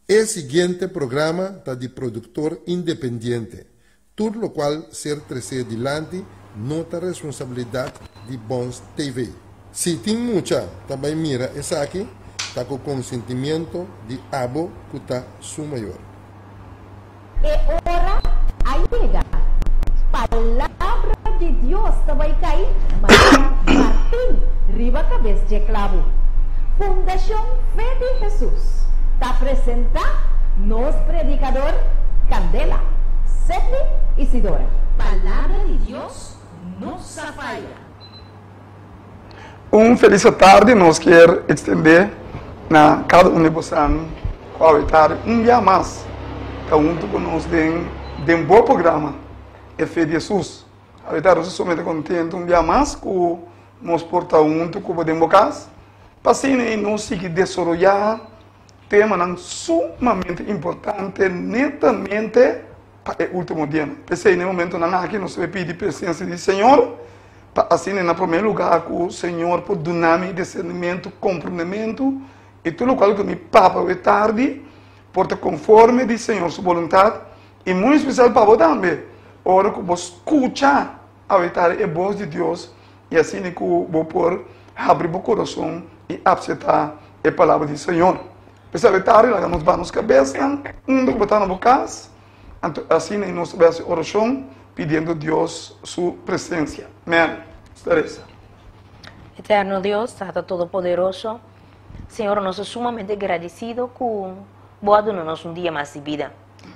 E siguiente programa ta di produktor independiente. Tur lokual ser tresé dilanti no ta responsabilidat di Bons TV. Si tin mucha ta bai mira esaki, ta ku konsentimiento di abo ku ta su mayor. E ora a yega. Palabra di Dios ta bai kai manera martin riba kabes dje klabu. Fundashon Fe di Hesus ta presentá nos predikador Kandela, Sedney Isidora. Palabra di Dios no sa faya. Un felis atardi nos kier extende na cada un di bosan cu awe tardi un bia mas ta hunto cu nos den den bo programa E Fe di Jesus. Awe tardi nos ta sumamente contento un bia mas cu nos por ta hunto cu bo den bo cas pa asina y nos sigui desaroya temanan sumamente importante netamente pa e ultimo dianan. P'esei na e momentonan aki nos ta pidi presencia di Señor pa asina na prome lugar cu Señor por duna mi discernimento, comprendemento y tur locual cu mi papia awe tardi por ta conforme di Señor su boluntad y muy especial pa bo tambe ora cu bo scucha awe tardi e bos di Dios y asina cu bo por habri bo corazon y acepta e palabra di Señor. P'esei awe tardi laga nos baha nos cabesnan unda cu bo ta na bo cas. Anto asina nos ta bai hasi orashon pidiendo Dios su presensia. Mary, nos ta resa. Eterno Dios, Tata Todopoderoso, Señor, nos ta sumamente gradisido ku Bo a duna nos un dia mas di bida.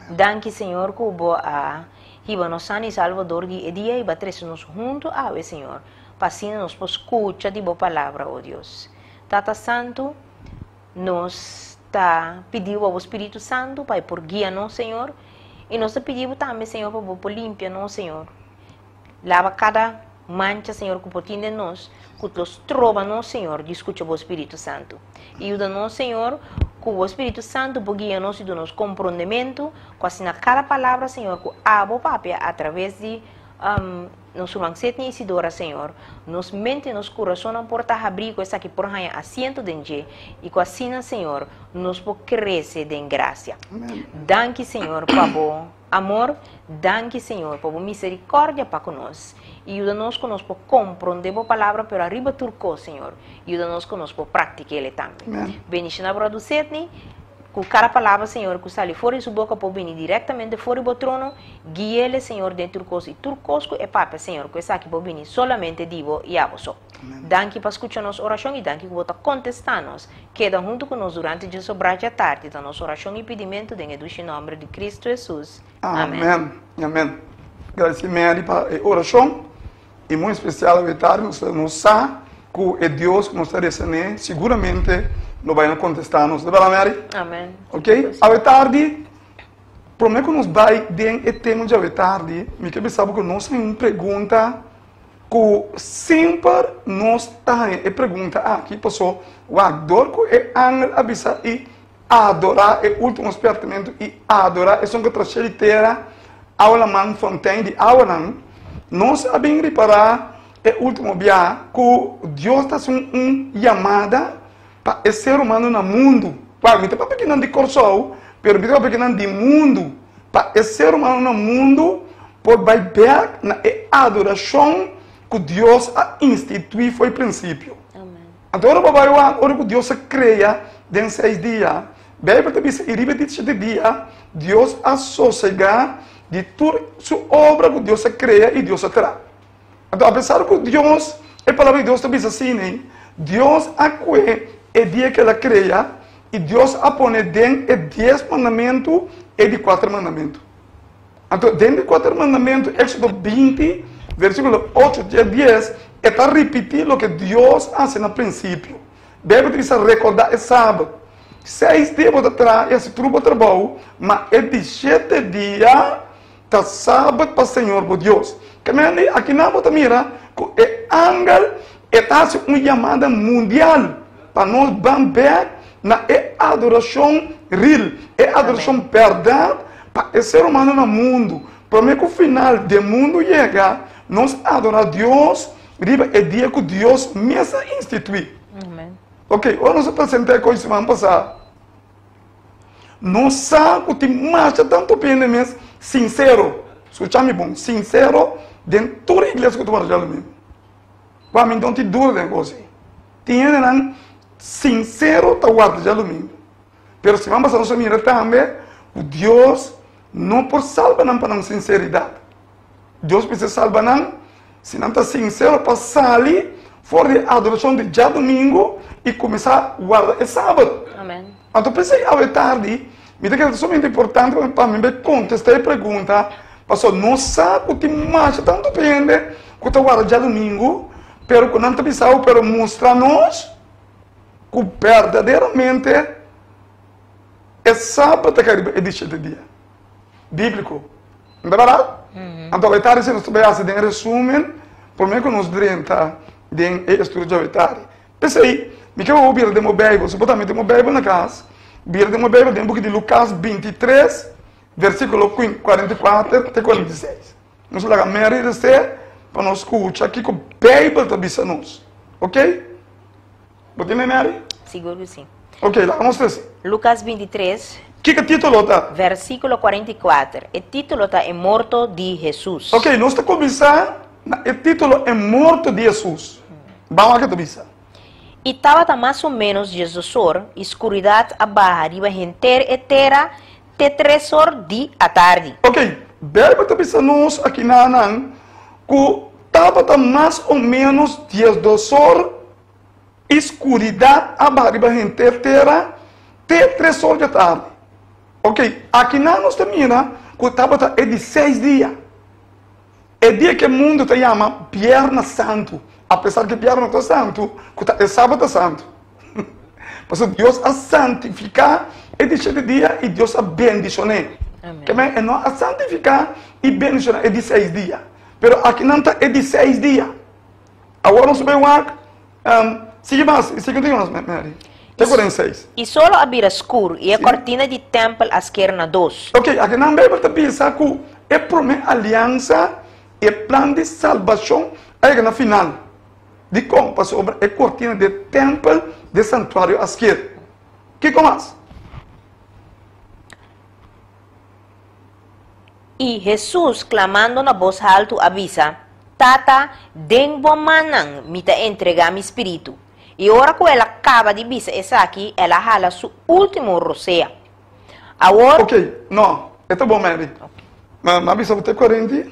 Danki, Señor, ku Bo a hiba nos san i salvo dor di e dia i bo a trese nos huntu awe, Señor, pa asina nos por skucha di Bo Palabra, o Dios. Tata Santu, Nos ta pidi bo bo Spiritu Santu pa e por guia nos, Señor. I nos ta pidi bo tambe, Señor, pa bo por limpia nos, Señor. Laba kada mancha, Señor, ku por tin den nos, ku lo stroba nos, Señor, di skucha bo Spiritu Santu. I yuda nos, Señor, ku bo Spiritu Santu por guia nos i duna nos komprondementu, ku asina kada palabra, Señor, ku abo papia atraves di Nos ruman Sidney Isidora, Señor, nos mente i nos kurasonnan por ta habrí ku esaki por haña asiento den dje i ku asina, Señor, nos por krese den grasia. Danki, Señor, pa bo amor. Danki, Señor, pa bo miserikòrdia pa ku nos. I yuda nos ku nos por komprondé bo palabra, pero ariba tur kos, Señor, yuda nos ku nos por praktik'é tambe. Bendishoná Bròder Sidney. Ku kada palabra, Señor, ku sali for di su boka por bini direktamente for di bo trono, gui'el, Señor, den tur kos i tur kos ku e papia, Señor, ku esaki por bini solamente di bo i abo so. Danki pa skucha nos orashon i danki ku bo ta kontestá nos. Keda huntu ku nos durante dje sobrá djatardi ta nos orashon i pidimentu den e dushi nòmber di Kristu Hesus. Amèn. Amèn i amèn. Gradisí Mary pa e orashon. I muy especial awe tardi nos ta nos sa cu e Dios cu nos ta reza n'e siguramente lo bay na contesta nos. Ta berdad Mary? Amen. Ok, awe tardi prome cu nos bay den e tema dje awe tardi mi ke bisa bo cu nos tin un pregunta cu semper nos ta haña e pregunta aki paso wak dor cu e angel a bisa i Adorá e último spièrtamentu i adorá esun ku trashé di tera, awa laman, fontein di awanan. Nos a bin ripará e último bia ku Dios ta hasi un yamada pa e ser humano na mundu. Wak, mi ta papia kinan di Kòrsou, pero mi ta papia kinan di mundu. Pa e ser humano na mundu por bai bèk na e adorashon ku Dios a instituí for e prinsipio. Anto ora bo bai wak ora ku Dios a krea den seis dia, Beibel ta bisa i riba di shete dia Dios a sosegá di tur su obra ku Dios a krea i Dios a traha. Anto apesar ku Dios, e palabra di Dios ta bisa asina, Dios a kue e dia ku el a krea i Dios a pone den e dies mandamentu e di kuater mandamentu. Anto den di kuater mandamentu, Éxodo 20, versíkulo 8 te 10, e ta ripití loke Dios a hasi na prinsipio. Beibel ta bisa, Rekordá e sabat. Seis dia bo ta traha i hasi tur bo trabou, ma e di shete dia ta sabat pa Señor bo Dios. Kemende, akinan bo ta mira ku e angel e ta hasi un yamada mundial pa nos ban bèk na e adorashon ril, e adorashon bèrdat pa e ser humano na mundu. Promé ku final den mundu yega, nos adorá Dios riba e dia ku Dios mes a instituí. Ok, ora nos a presentá e kos siman pasá, Nos sa ku tin masha tantu hende mes sinsero, skucha mi bon, sinsero den tur iglesia ku ta warda djadumingu. Wak mi no tin duda den e kos ei. Tin hendenan sinsero ta warda djadumingu. Pero siman pasá nos a mira tambe ku Dios no por salba nan pa nan sinseridat. Dios mester salba nan si nan ta sinsero pa sali for di e adorashon di djadumingu i kuminsá warda e sabat. Amen. Anto p'esei awe tardi mi ta kere ta sumamente importante pa mi bai kontestá e pregunta pasobra nos sa ku tin masha tantu hende ku ta warda djadumingu pero ku nan ta bisa awe pero mustra nos ku berdaderamente e sabat ta kai riba e di shete dia. Bíbliko. No ta bèrdat? Anto awe tardi si nos ta bai hasi den resumen promé ku nos drenta den e estudio djawe tardi. P'esei, mi ke bo bira den bo Beibel. Si bo tambe tin bo Beibel na kas, bira den bo Beibel den buki di Lukas 23, versíkulo 44 te 46. Nos laga Mary resté pa nos skucha kiko Beibel ta bisa nos. Oké? Bo tin Mary? Sigur ku si. Ok, laga nos lesa. Lukas 23. Kiko título ta? Versíkulo 44. E título ta E morto di Hesus. Ok, nos ta kuminsá na e título E morto di Hesus. Ban wak ke ta bisa. I tabata mas o ménos diesdosor, i skuridat a baha riba henter e tera te tresor di atardi. Ok, Beibel ta bisa nos akinanan ku tabata mas o ménos diesdosor I skuridat a baha riba henter tera te tres or dja tardi. Ok, akinan nos ta mira ku tabata e di seis dia. E dia ku e mundu ta yama Bierna Santu, apesar ku e bierna no ta santu, ku ta e sabat ta santu. Pasobra Dios a santifiká e di shete dia i Dios a bendishon'é. Ke men e no a santifiká i bendishoná e di seis dia. Pero akinan ta e di seis dia. Awor nos ta bai wak Sigui mas, sigui un mas, Mary. Te 46. I solo a bira skur, i e kòrtina di tèmpel a sker na dos. Ok, akinan Beibel ta bisa ku e promé aliansa, e plan di salbashon a yega na final. Dikon? Pasobra e kòrtina di e tèmpel, di e santuario a sker. Kiko mas? I Hesus, klamando na bos haltu, a bisa, Tata, den bo mannan mi ta entregá mi spiritu. I ora ku el a kaba di bisa esaki, el a hala su último rosea. Awor. Ok, no, e ta bon, Mary. Ma mi a bisa bo te kuarenta i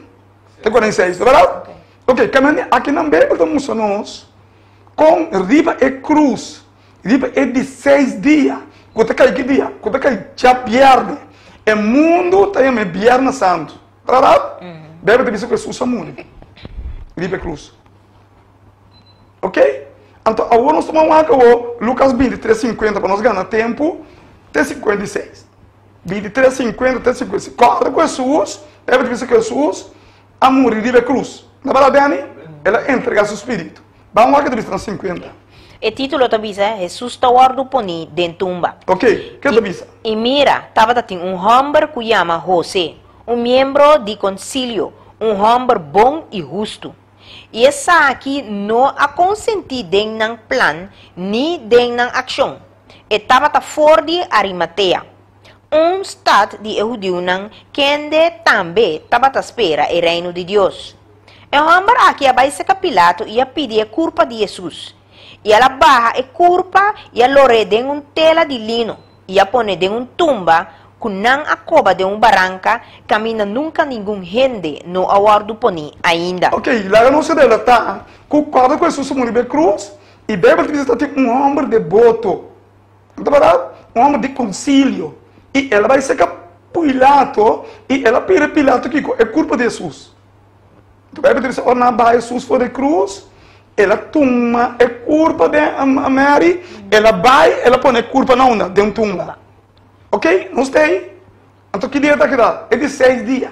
te 46, ta bèrdat? Ok, kende akinan Beibel ta mustra nos kon riba e krus Riba e di seis dia, ku ta kai ki dia? Ku ta kai djabièrnè. E mundu ta yama e Bièrnè Santu. Bèrdat? Beibel ta bisa ku Hesus a muri riba e krus. Ok? Anto awor nos tuma wak awor Lukas 23, 50 pa nos gana tempu te 56. 23, 50 te 56. Kòrda ku Hesus, Beibel ta bisa ku Hesus a muri riba e krus. Na bèrdat, Dèni? El a entregá su spiritu. Ban wak e ta bisa na 50. E título ta bisa, Hesus ta wòrdu poní den tumba. Ok, ke ta bisa? I mira, tabata tin un hòmber ku yama Hose, un miembro di konsilio, un hòmber bon i hustu. I esaki no a konsentí den nan plan ni den nan akshon. E tabata for di Arimatea, un stat di e hudiunan kende tambe tabata spera e Reino di Dios. E hòmber aki a bai seka Pilato i a pidi e kurpa di Hesus. I el a baha e kurpa i a lor'é den un tela di lino i a pon'é den un tumba ku nan a koba den un baranka kaminda nunka ningun hende no a wòrdu poní ainda. Ok, laga nos relatá ku kòrda ku Hesus a muri riba e krus i Beibel ta bisa ta tin un hòmber deboto. No ta bèrdat? Un hòmber di konsilio. I el a bai seka Pilato i el a pidi Pilato kiko? E kurpa di Hesus. De Bijbel ta bisa ora nan a baha Hesus for di krus, el a tuma e kurpa den Mary, el a bai, el a pone e kurpa na unda? Den un tumba. Ok, nos ta ei? Anto ki dia ta keda? E di seis dia.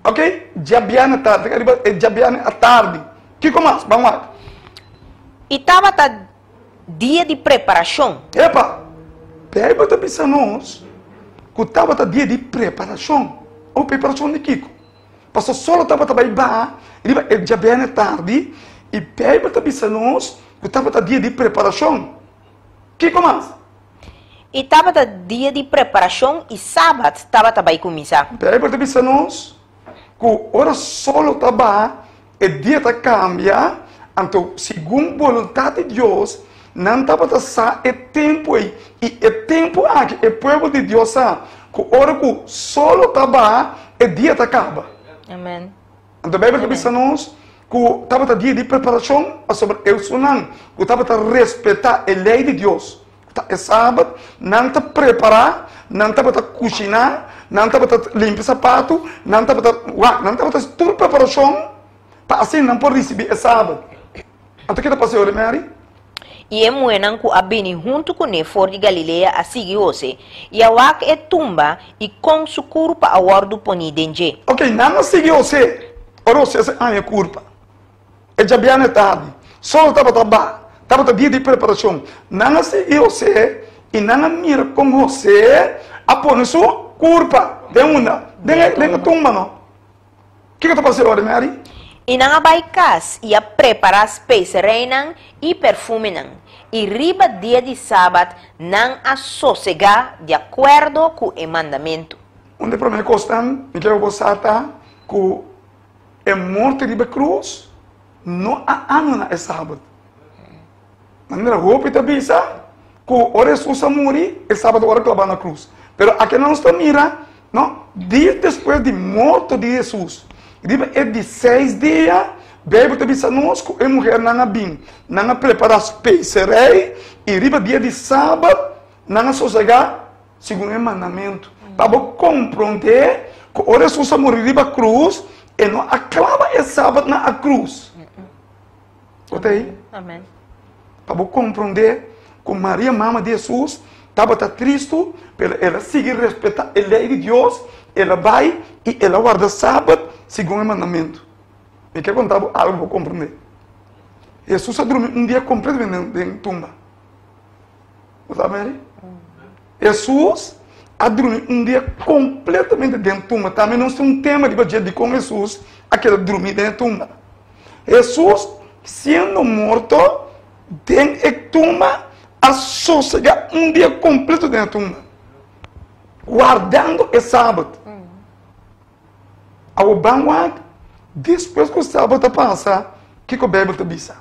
Ok, djabièrnè tardi, ta riba e djabièrnè atardi. Kiko mas? Ban wak. I tabata dia di preparashon. Epa! Bijbel ta bisa nos ku tabata dia di preparashon. O preparashon di kiko? Pasobra solo tabata bai baha riba e djabièrnè tardi i Beibel ta bisa nos ku tabata dia di preparashon. Kiko mas? I tabata dia di preparashon i sabat tabata bai kuminsá. Beibel ta bisa nos ku ora solo ta baha, e dia ta kambia, anto segun boluntat di Dios nan tabata sa e tempu ei. I e tempu aki e pueblo di Dios sa ku ora ku solo ta baha, e dia ta kaba. Amen. Anto Beibel ta bisa nos ku tabata dia di preparashon pasobra esunnan ku tabata respetá e lei di Dios, Ta e sabat, nan ta prepará, nan tabata kushiná, nan tabata limpia sapatu, nan tabata wak, nan tabata hasi tur preparashon pa asina nan por risibí e sabat. Anto ke ta pasa yori, Mary? I e muhénan ku a bini huntu kuné for di Galilea a sigui Hosé, i a wak e tumba i kon su kurpa a wòrdu poní den dje. Oke, nan a sigui Hosé ora Hosé a haña e kurpa. E djabièrnè tardi, sol tabata ba, tabata dia di preparashon. Nan a sigui Hosé i nan a mira kon Hosé a pone su kurpa den unda? Den e tumba, no? Kiko ta pasa e ora, Mary? I nan a bai kas i a prepará spesereinan i perfumenan, i riba dia di sabat nan a sosegá di akuerdo ku e mandamentu. Un di e promé kosnan mi ke bo sa ta ku E morto riba e krus no a anula e sabat. Manera hopi ta bisa ku ora Hesus a muri, e sabat ora klabá na krus. Pero aki nos ta mira, no, dia despues di morto di Hesus, riba e di seis dia, Beibel ta bisa nos ku e muhernan a bin, nan a prepará speserei i riba dia di sabat nan a sosegá Segun e mandamentu. Pa bo komprondé ku ora Hesus a muri riba krus, e no a klaba e sabat na a krus. Bo ta ei? Amen. Pa bo komprondé ku Maria, mama di Hesus, tabata tristu, pero el a sigui respetá e lei di Dios, el a bai i el a warda sabat segun e mandamentu. Mi ke konta bo algu pa bo komprondé. Hesus a drumi un dia kompletamente den tumba. Bo sa Mary? Hesus a drumi un dia completamente den tumba. Tambe nos tin un tema riba dje dikon Hesus a keda drumi den e tumba. Hesus siendo morto den e tumba a sosega un dia completo den e tumba, guardando e sabat. Awor ban wak despues ku sabat a pasa kiko Beibel ta bisa.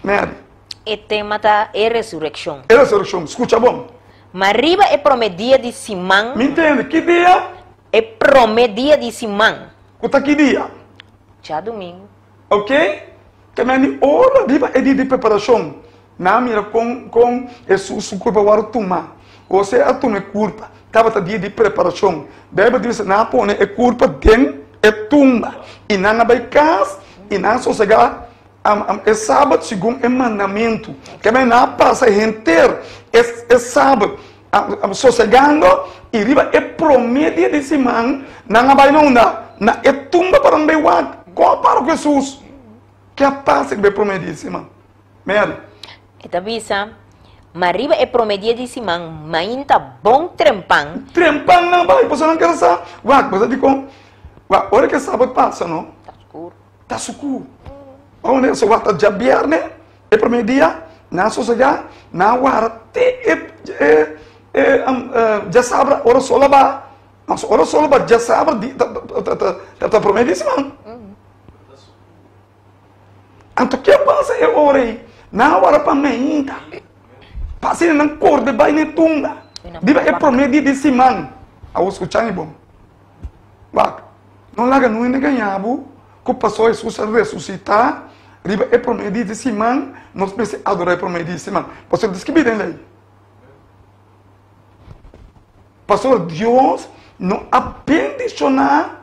Mary. E tema ta e resurekshon. E resurekshon. Skucha bon. Ma riba e promé dia di siman. Mi ntende. Ki dia? E promé dia di siman. Ku ta ki dia? Djadumingu. Ok. Te men di ora riba e dia di preparashon, nan a mira kon kon Hesus su kurpa wòrdu tumá. Hosé a tuma e kurpa. Tabata dia di preparashon. Beibel ta bisa nan a pone e kurpa den e tumba i nan a bai kas i nan a sosegá e sabat segun e mandamentu. Ke men nan a pasa henter e sabat sosegando i riba e promé dia di siman nan a bai na unda? Na e tumba pa nan bai wak kon a para ku Hesus. Ke a pasa riba e promé dia di siman? Mary. E ta bisa, Ma riba e promé dia di siman mainta bon trempan. Trempan nan bai, pasobra nan keda sa, wak, bo sa dikon? Wak, ora ke sabat pasa, no? Ta skur. Ta suku. Ora so wak ta djabierne, e promé dia, nan a sosegá, nan a wara te e e e djasabra ora sol a baha. Mas ora sol a baha djasabra di ta ta ta ta promé dia di siman. Anto ke pasa e ora ei? Nan a wara pa meinta, pa asina nan korde bai na e tumba riba e promé dia di siman. Awor skucha mi bon. Wak, no laga nun hende gaña bo ku pasobra Hesus a resusitá riba e promé dia di siman, nos mester adorá e promé dia di siman. Pasobra ta skibí den lei. Pasobra Dios no a bendishoná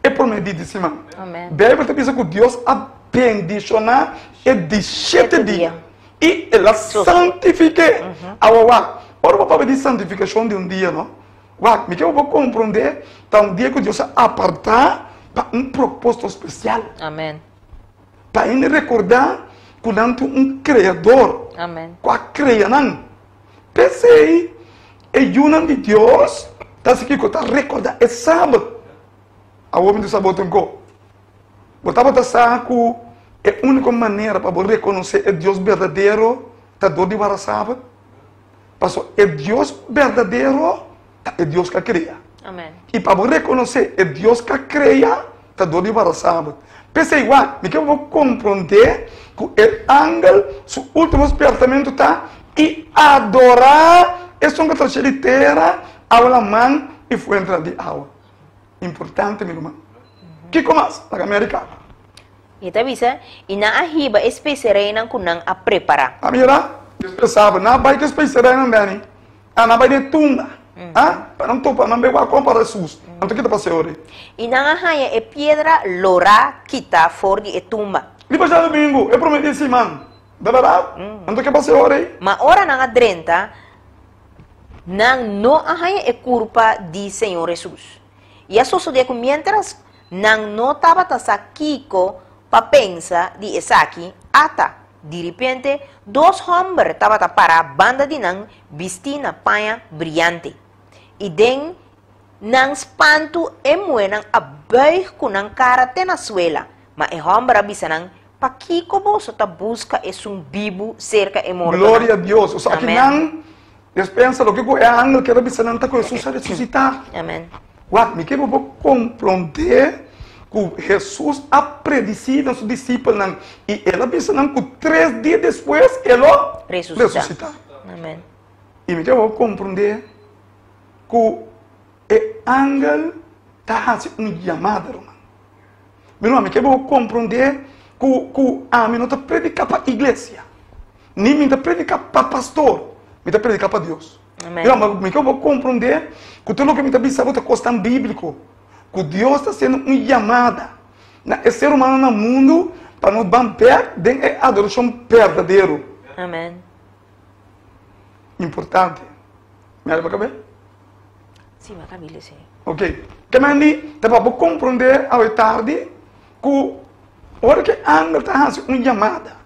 e promé dia di siman. Beibel ta bisa ku Dios a bendishoná e di shete dia i el a santifik'é. Awa wak, ora bo papia di santifikashon di un dia no, wak, mi ke bo por komprondé ta un dia ku Dios a apartá pa un propósito spesial. Pa hende rekordá ku nan tin un Kreador ku a krea nan. P'esei, e yunan di Dios ta hasi kiko? Ta rekordá e sabat. Awor mi ta sa bo otro ko. Bo tabata sa ku e úniko manera pa bo rekonosé e Dios berdadero ta dor di wara sabat? Paso e Dios berdadero ta e Dios ku a krea. Amen. I pa bo rekonosé e Dios ku a krea ta dor di warda sabat. P'esei wak, mi ke pa bo komprondé ku e angel su último spièrtamentu ta i adorá esun ku ta trashé di tera, awa laman i fuentenan di awa. Importante, mi ruman. Kiko mas? Laga mi a rikaba. E ta bisa, I nan a hiba e spesereinan ku nan a prepará. A mira, Dios pensaba, nan a bai ku e spesereinan, Benny. A nan bai den e tumba, a pa nan topa, nan bai wak kon para Hesus. Anto kita pasa e ora ei? I nan a haña e piedra lorá kitá for di e tumba. Riba djadumingu, e promé di siman, ta bèrdat? Anto ke pasa e ora ei? Ma ora nan a drenta, nan no a haña e kurpa di Señor Hesus. I a sosodé ku miéntras Nan no tabata sa kiko pa pensa di esaki, ata, diripente, dos hòmber tabata pará banda di nan bistí na paña briante. I den nan spantu e muhénan a bùig ku nan kara te na suela, ma e hòmber a bisa nan, Pakiko boso ta buska esun bibu serka e mortonan? Gloria a Dios! Osea, aki Amèn. nan despensa loke ku e angel ker a bisa nan ta ku Hesus a resusitá. Amèn. Wak, mi ke pa bo komprondé ku Hesus a predisí na su disipelnan i el a bisa nan ku tres dia despues e lo Resusitá. resusitá. Amèn. I mi ke pa bo komprondé ku e angel ta hasi un yamada, ruman. Mi ruman, mi ke pa bo komprondé ku ku ami no ta prediká pa iglesia, ni mi ta prediká pa pastor, mi ta prediká pa Dios. Amen. Mira, mi ke bo komprondé ku tur loke mi ta bisa bo ta kosnan bíbliko, ku Dios ta hasiendo un yamada na e ser humano na mundu pa nos ban bèk den e adorashon berdadero. Amen. Importante. Mi a kab'é? Sí, mi a kab'é, sí. Ok. Ke mandi ta pa bo komprondé awe tardi ku ora ku e angel ta hasi un yamada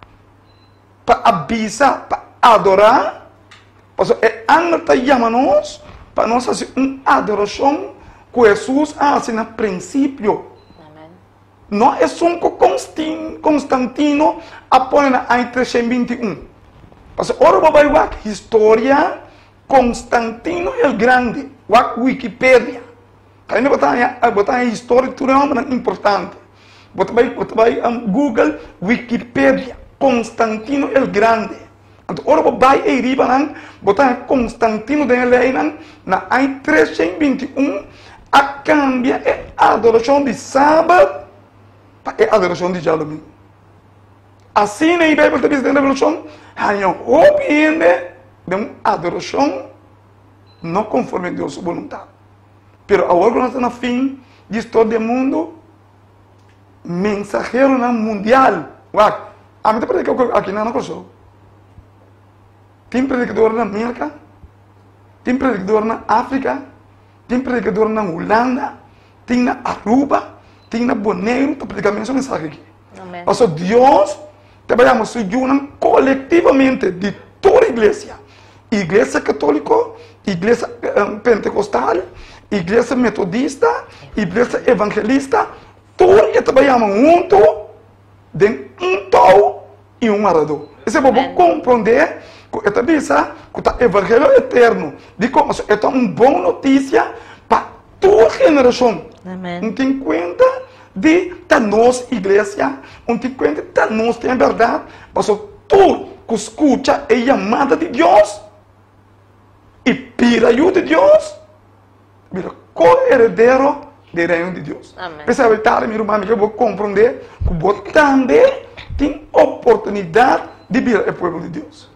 pa avisa, pa adorá, pasobra e angel ta yama nos pa nos hasi un adorashon ku Hesus a hasi na prinsipio. No esun ku Konstantino a pone na aña 321. Pasobra ora bo bai wak historia, Konstantino el Grande, wak Wikipedia, Ainda bo ta haña, bo ta haña historia di tur e hombernan importante. Bo ta bai, bo ta bai Google, Wikipedia, Constantino el Grande. Anto ora bo bai ei riba nan, bo ta haña Constantino den e leinan na aña 321 a kambia e adorashon di sabat pa e adorashon di djadumingu. Asina e Beibel ta bisa den Revelashon, haña hopi hende den un adorashon no konforme Dios su boluntat. Pero awor ku nos ta na fin di historia di e mundu, mensaheronan mundial, wak, ami ta predika ku aki nan na Kòrsou. Tin predikador na Merka, tin predikador na Afrika, tin predikador na Hulanda, tin na Aruba, tin na Boneiru ta predika mesun mensahe aki. Pasobra Dios ta bai yama su yunan kolektivamente di tur iglesia, iglesia katoliko, iglesia pentekostal, iglesia metodista, iglesia evangelista, tur e ta bai yama huntu den un tou i un aradó. Esei bo por komprondé ku e ta bisa ku ta evangelio eterno. Dikon? Pasobra e ta un bon notisia pa tur generashon. Un tin kuenta di ta nos iglesia, un tin kuenta di ta nos tin e bèrdat, pasobra tur ku skucha e yamada di Dios i pira yu di Dios, bira ko-heredero di Reino di Dios. P'esei awe tardi, mi ruman, mi ke bo komprondé ku bo tambe tin oportunidat di bira e pueblo di Dios.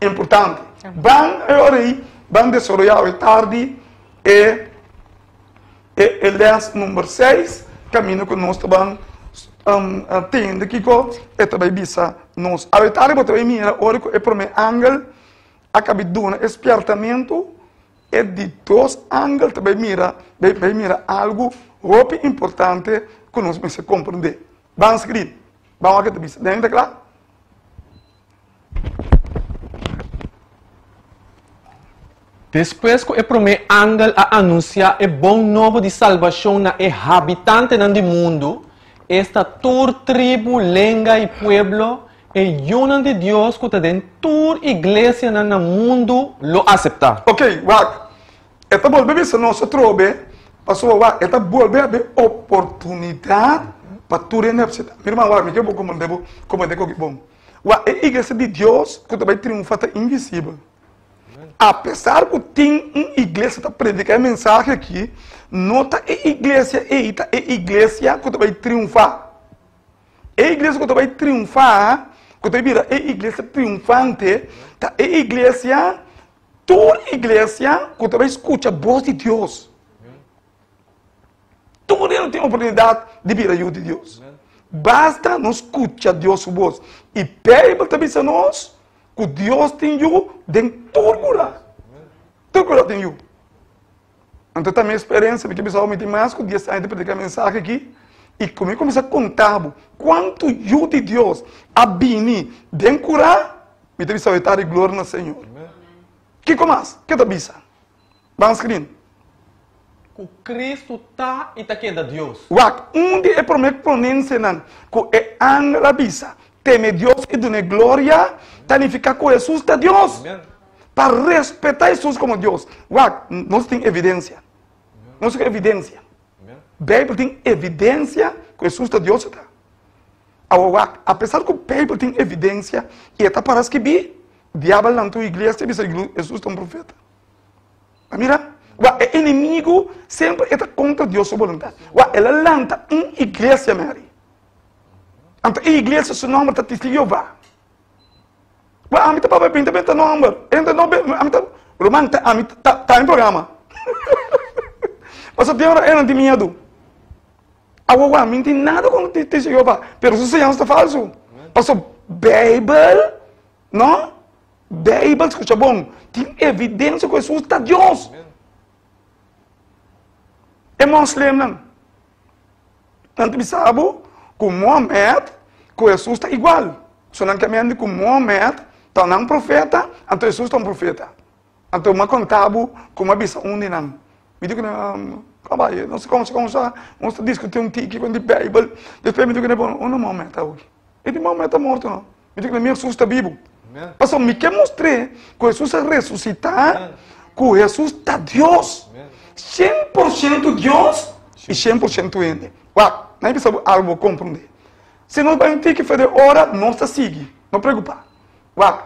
Importante. Ban e ora ei, ban desaroyá awe tardi e e lès number seis, kaminda ku nos ta ban tende kiko e ta bai bisa nos. Awe tardi bo ta bai mira ora ku e promé angel a kabi duna e spièrtamentu. E di dos angel ta bai mira, bai bai mira algu hopi importante ku nos mester komprendé. Ban skrin, ban wak e ta bisa. Den ta kla? Despues ku e promé angel a anunsiá e bon nobo di salbashon na e habitantenan di mundu, esta tur tribu, lenga i pueblo, E yunan di Dios ku ta den tur iglesianan na mundu lo aseptá. Ok, wak. E ta bolbe bisa nos atrobe, pasobra wak, e ta bolbe habi oportunidat pa tur hende aseptá. Mi ruman, wak, mi ke bo komprende bo, komprende koki bon. Wak, e iglesia di Dios ku ta bai triunfá ta invisibel. Apesar ku tin un iglesia ta prediká e mensahe aki, no ta e iglesia ei ta e iglesia ku ta bai triunfá. E iglesia ku ta bai triunfá, ku ta bira e iglesia triunfante, ta e iglesia, tur iglesia ku ta bai skucha bos di Dios. Tur hende tin oportunidat di bira yu di Dios. Basta nos skucha Dios su bos. I Beibel ta bisa nos ku Dios tin yu den tur kura. Tur kura tin yu. Anto ta mi experiencia, mi ke bisa bo mi tin mas ku dies aña ta predica e mensahe aki, i ku mi kuminsa konta bo kuantu yu di Dios a bini den kura, mi ta bisa bo e ta di gloria na Señor. Kiko mas? Ke ta bisa? Ban screen. Ku Kristu ta i ta keda Dios. Wak, un di e promé ponencianan ku e angel a bisa, teme Dios i dun'é gloria, ta nifiká ku Hesus ta Dios. Pa respetá Hesus komo Dios. Wak, nos tin evidensia. Nos tin evidensia. Beibel tin evidensia ku Hesus ta Dios ta. Awor wak, apesar ku Beibel tin evidensia i e ta para skibí, diabel lanta un iglesia i bisa Hesus ta un profeta. A mira? Wak, e enemigu semper e ta kontra Dios su boluntat. Wak, el a lanta un iglesia, Mary. Anto e iglesia su nòmber ta Testigo di Jehová. Bo ami ta papia binta benta nomber. Enta no be ami ta ruman ta ami ta ta mi programa. Paso tin ora e nan tin miedu. Awo wa mi tin nada con testigo di Jehová, pero su enseñanza ta falso. Paso Bijbel, no? Bijbel, scucha bon, tin evidencia cu Jesus ta Dios. E moslimnan. Nan ta bisa bo ku Mohamed ku Hesus ta igual. So nan ke mende ku Mohamed ta nan profeta, anto Hesus ta un profeta. Anto mi a konta bo ku mi a bisa un di nan. Mi di ku nan, kaba, nos ta komsa komsa, nos ta diskuti un tiki kon di Beibel. Despues mi di ku nan, bon, unda Mohamed ta awoki? E di Mohamed ta morto no. Mi di ku nan, mi Hesus ta bibu. Pasobra mi ke mostr'é ku Hesus a resusitá, ku Hesus ta Dios. 100% Dios i 100% hende. Wak, nan bisa bo algu bo komprondé. Si nos bai un tiki for di ora, nos ta sigui. No preokupá. Wak,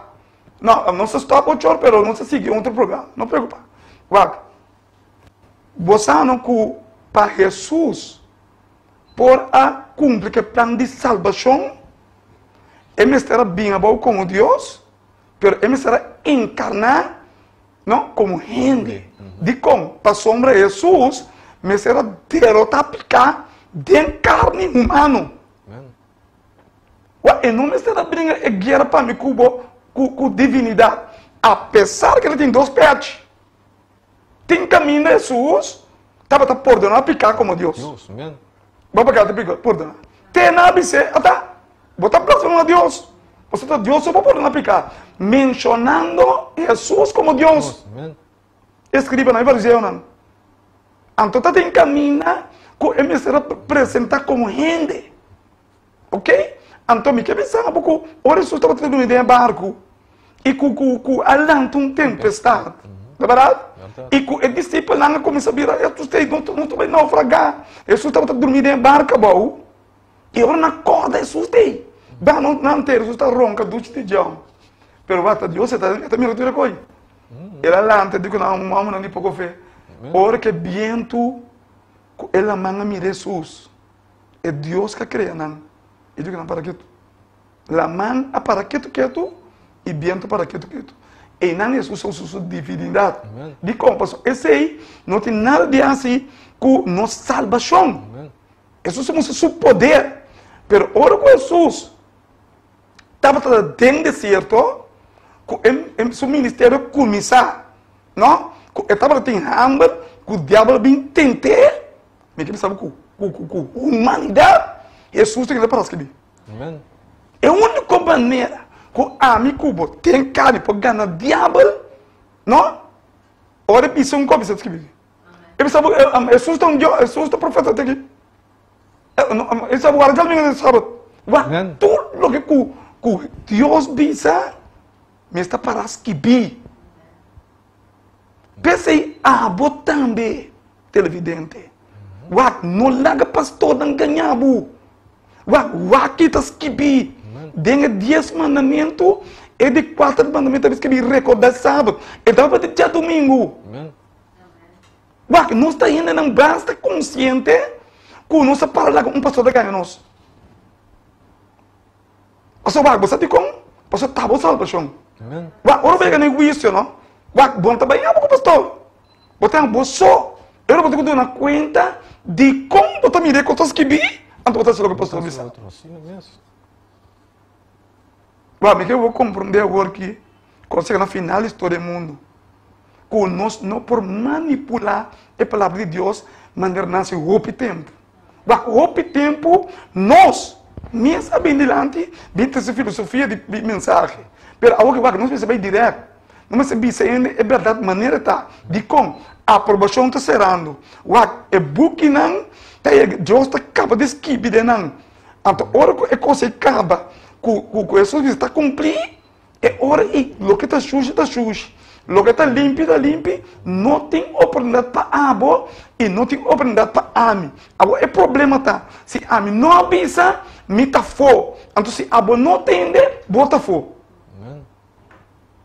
no, nos ta stòp ocho or, pero nos ta sigui otro programa. No preokupá. Wak, bo sa no ku pa Hesus por a kumpli ku e plan di salbashon, e mester a bin abou komo Dios, pero e mester a enkarná, no, komo hende. Dikon? Pasobra Hesus mester a derotá piká den karni humano. Wak, e no mester a bringa e guera pa mi ku bo ku divinidat, apesar ku el a tin dos pèchi. Tin kaminda Hesus tabata pordoná piká komo Dios. Bo piká ta pordoná. Te nan a bis'é, Ata, bo ta blasfemá Dios. Pasobra ta Dios so por pordoná piká. Menshonando Hesus komo Dios. E skribanan i fariseonan. Anto ta tin kaminda ku e mester a presentá komo hende. Ok? Anto mi ke bisa bo ku ora Hesus tabata drumi den e barku i ku ku ku a lanta un tempestad, ta berdad? I ku e disipelnan a kuminsá bira, Hesus ta nos ta nos ta bai naufragá. Hesus tabata drumi den e barku abou i ora nan kòrda Hesus ta ei, ba nan nan tera Hesus ta ronka dushi di djou. Pero wak ta Dios e ta e ta mira tur e koi. El a lanta i di ku nan, Hòmbernan di poko fe. Ora ku e bientu ku e laman a mira Hesus, E Dios ka krea nan. E di ku nan para ketu. Laman a para ketu ketu i bientu para ketu ketu. Einan Hesus a usa su divinidat. Dikon? Pasobra esei no tin nada di hasi ku nos salbashon. Hesus a mustra su poder. Pero ora ku Hesus tabata den desierto, ku su ministerio a kuminsá, no? Ku e tabata tin hamber, ku diabel a bin tent'é. Mi ke bisa bo ku ku ku ku humanidat Hesus ta keda para skibi. Amen. E úniko manera ku ami ku bo ten karni por gana diabel, no? Ora e bisa un kos bisa skibi. E bisa bo Hesus ta un Dios, Hesus ta profeta te aki. E sa bo warda djadumingu den sabat. Wak Amen. tur loke ku. ku Dios bisa mester para skibí. P'esei abo tambe, televidente, wak, no laga pastornan gaña bo. Wak, wak ki ta skibí den e dies mandamentu, e di kuater mandamentu ta skibí rekordá sabat. E tabata djadumingu. Wak, nos ta hendenan basta konsiente ku nos a para laga un pastor ta gaña nos. Pasobra wak, bo sa dikon? Pasobra ta bo salbashon. Wak, ora bo yega na e huisio, no? Wak, bo no ta bai abo ku pastor. Bo ta bo so. E ora bo tin ku duna kuenta dikon bo ta mira e kos ta skibí, anto bo ta hasi loke pastor bisa. Wak, mi ke bo komprondé awor ki kos yega na final di storia di mundu, ku nos no por manipulá e palabra di Dios manera nan hasi hopi tempu. Wak, hopi tempu nos mes a bin dilanti bin trese filosofia di mensahe. Pero awor ki wak, nos mester bai dirèkt. Nos mester bisa hende e bèrdat manera ta. Dikon? Aprobashon ta serando. Wak, e bukinan ta yega, Dios ta kaba di skibi den nan. Anto ora ku e kos ei kaba, ku ku Hesus bisa ta kumplí, e ora ei loke ta shushi ta shushi, loke ta limpi ta limpi, no tin oportunidat pa abo i no tin oportunidat pa ami. Awor e problema ta, si ami no a bisa, mi ta afó. Anto si abo no tende, bo ta afó.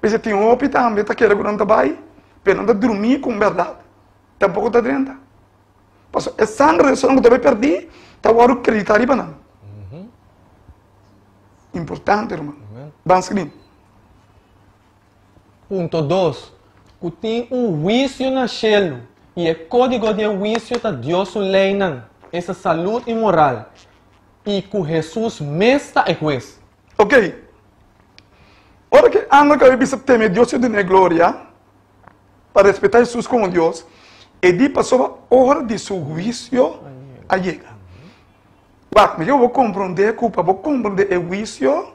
P'esei tin hopi tambe ta kere ku nan ta bai, pero nan ta drumí ku un bèrdat. Tampoko ta drenta. Pasobra e sangre di esun ku ta bai pèrdí ta wòrdu kreditá riba nan. Importante, ruman. Ban skrin. Punto dos, Ku tin un huisio na shelu i e kódigo di e huisio ta Dios su leinan, esta salud i moral, i ku Hesus mes ta e hues. Ok. Ora ku e angel ku a bisa teme Dios i dun'é gloria, pa respetá Hesus komo Dios, e di pasobra ora di su huisio a yega. Wak, mi ke bo komprondé ku pa bo komprondé e huisio,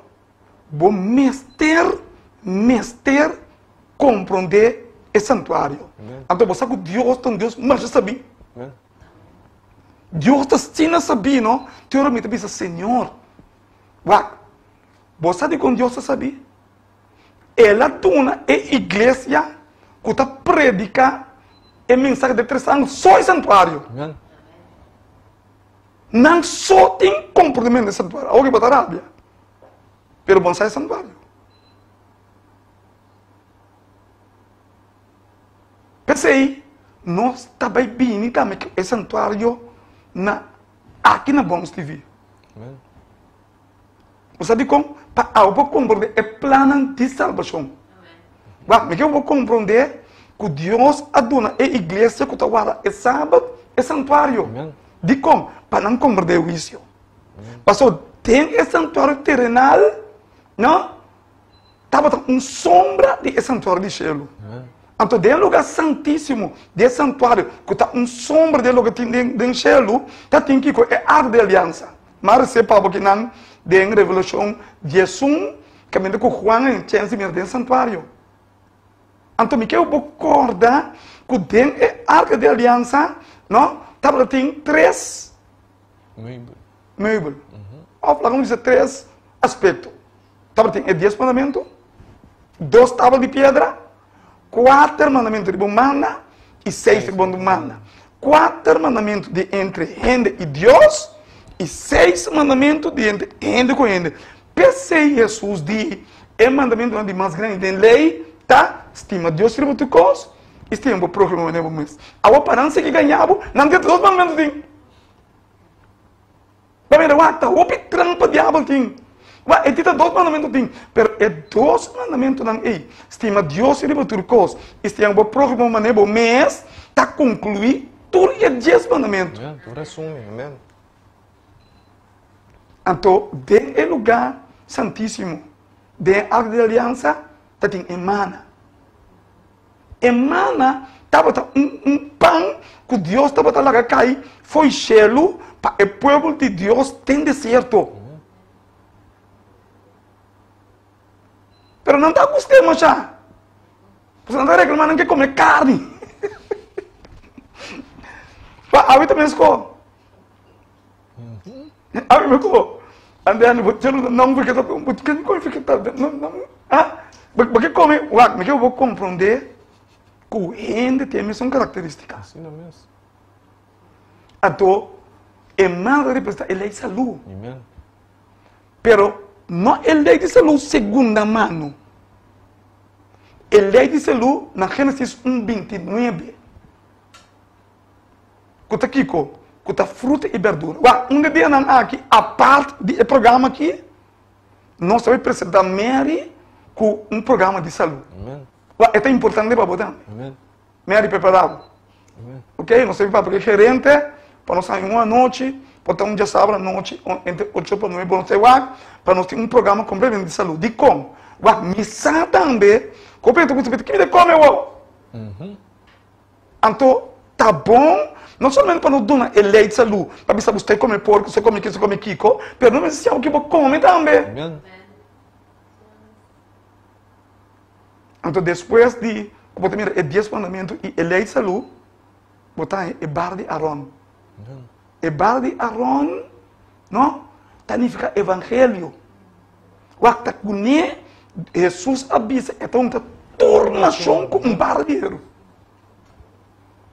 bo mester, mester komprondé e santuario. Anto bo sa ku Dios ta un Dios masha sabí. Dios ta asina sabí, no? Te ora mi ta bisa, Señor, wak, bo sa dikon Dios ta sabí? El a duna e iglesia ku ta prediká e mensahe di tres angel so e santuario. Nan so tin komportamentu den santuario. Awor bo ta rabia, pero bo no sa e santuario. P'esei nos ta bai bini tambe ku e santuario na aki na Bons TV. Bo sa dikon? Pa abo por komprondé e plannan di salbashon. Wak, mi ke bo komprondé ku Dios a duna e iglesia ku ta warda e sabat e santuario. Dikon? Pa nan komprondé e huisio. Pasobra den e santuario terenal, no, tabata un sombra di e santuario di shelu. Anto den e lugar santísimo di e santuario, ku ta un sombra di loke tin den shelu, ta tin kiko? E arka di aliansa. M'a recibe pa bo kinan den Revelacion 11, caminda cu Juan a chens di mira den santuario. Anto mi ke bo corda cu den e Arca di Alianza, no, tabata tin tres meubel. Of laga nos bisa tres aspecto. Tabatin e dies mandamentu, dos tabla di piedra, kuater mandamentu riba un banda i seis riba otro banda. Kuater mandamentu di entre hende i Dios i seis mandamentu di entre hende ku hende. P'esei Hesus di, E mandamentunan di mas grandi den lei ta, stima Dios riba tur kos i stima bo próhimo manera bo mes. Awor pa nan sigui gaña bo, nan tin dos mandamentu tin. Bo mira, wak, ta hopi trampa diabel tin. Wak, e tin ta dos mandamentu tin, pero e dos mandamentunan ei, stima Dios riba tur kos i stima bo próhimo manera bo mes, ta konkluí tur e dies mandamentu. Amen, tur resumi, amen. Anto, den e lugá santísimo, den e Arka di Aliansa, ta tin e mana. E mana tabata un un pan ku Dios tabata laga kai fo'i shelu pa e pueblo di Dios den desierto. Pero nan ta gust'é masha. Pasobra nan ta reklamá nan ke kome karni. Pa awe ta meskó. Awe meskó. Andean bo chelo nan bo ke bo ke come fi ta nan ah bo ke come wak mi ke bo comprende ku hende tin e mesun karakteristika. Asina mes. Anto e mal ta representa e lei salú. Amen. Pero no e lei di salú segunda mano. E lei di salú na Génesis 1, 29. Ku ta kiko? Ku ta fruta i berdura. Wak, un di dianan aki, apart di e programa aki, nos ta bai presenta Mary ku un programa di salú. Amen. Wak, e ta importante pa bo tambe. Amen. Mary, prepara bo. Amen. Ok, nos ta bai papia ku e gerente pa nos haña un anochi, por ta un djasabra anochi, entre ocho pa nuebe, nos ta wak pa nos tin un programa kompletamente di salú. Dikon? Wak, mi sa tambe ku hopi hende ta gusta pidi, Ki mi ta kome awor? Anto ta bon no solamente pa nos duna e lei di salú pa bisa bo stoi kome porko, stoi kome kiko, stoi kome kiko, pero nos mester siña bo kibo kome tambe. Amen. Anto despues di ku bo ta mira e dies mandamentu i e lei di salú, bo ta haña e bara di Aron. Amen. E bara di Aron, no, ta nifiká evangelio. Wak ta kuné Hesus a bisa e ta hunta tur nashon ku un bara di heru.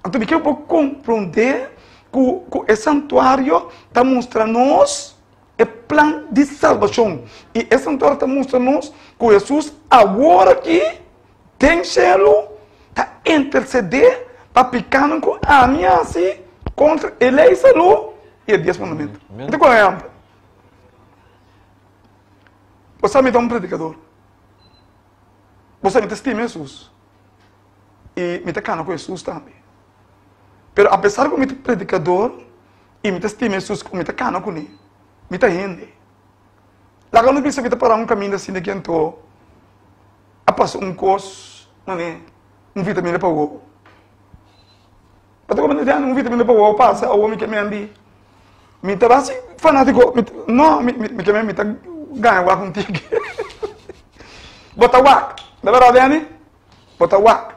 Anto mi ke bo komprondé ku ku e santuario ta mustra nos e plan di salbashon. I e santuario ta mustra nos ku Hesus awor aki den shelu ta intersedé pa pikanan ku ami hasi kontra e lei salú i e dies mandamentu. Amen. Ta ku ehèmpel. Bo sa mi ta un predikador. Bo sa mi ta stima Hesus. I mi ta kana ku Hesus tambe. Pero apesar ku mi ta predikador i mi ta stima Hesus ku mi ta kana kuné, mi ta hende. Laga nos bisa mi ta para un kaminda asina ki anto a pasa un kos manera un vitamina pa wowo. Pasobra mi ta un vitamina pa wowo pasa awor mi ke mendi mi ta basi fanatiko mi no mi mi ke mi ta gana wak un tiki bo ta wak ta berdad Benny bo ta wak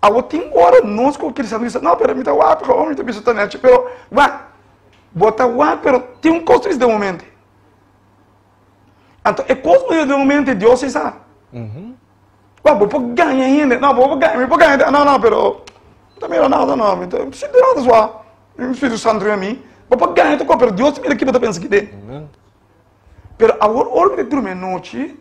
awor tin ora nos ku kristiano bisa no pero mi ta wak pero mi ta bisa ta nechi pero wak bo ta wak pero tin un kos tris den bo mente anto e kos ku den bo mente Dios si sa. Wak, bo por gaña hende. No, bo por gaña, mi por gaña hende. No, no, pero mi ta mira nada, no. Mi ta sinti nada swa. Mi Spiritu Santu riba mi. Bo por gaña tur kos, pero Dios ta mira ki bo ta pensa ki den. Amen. Pero awor, ora mi ta drumi anochi,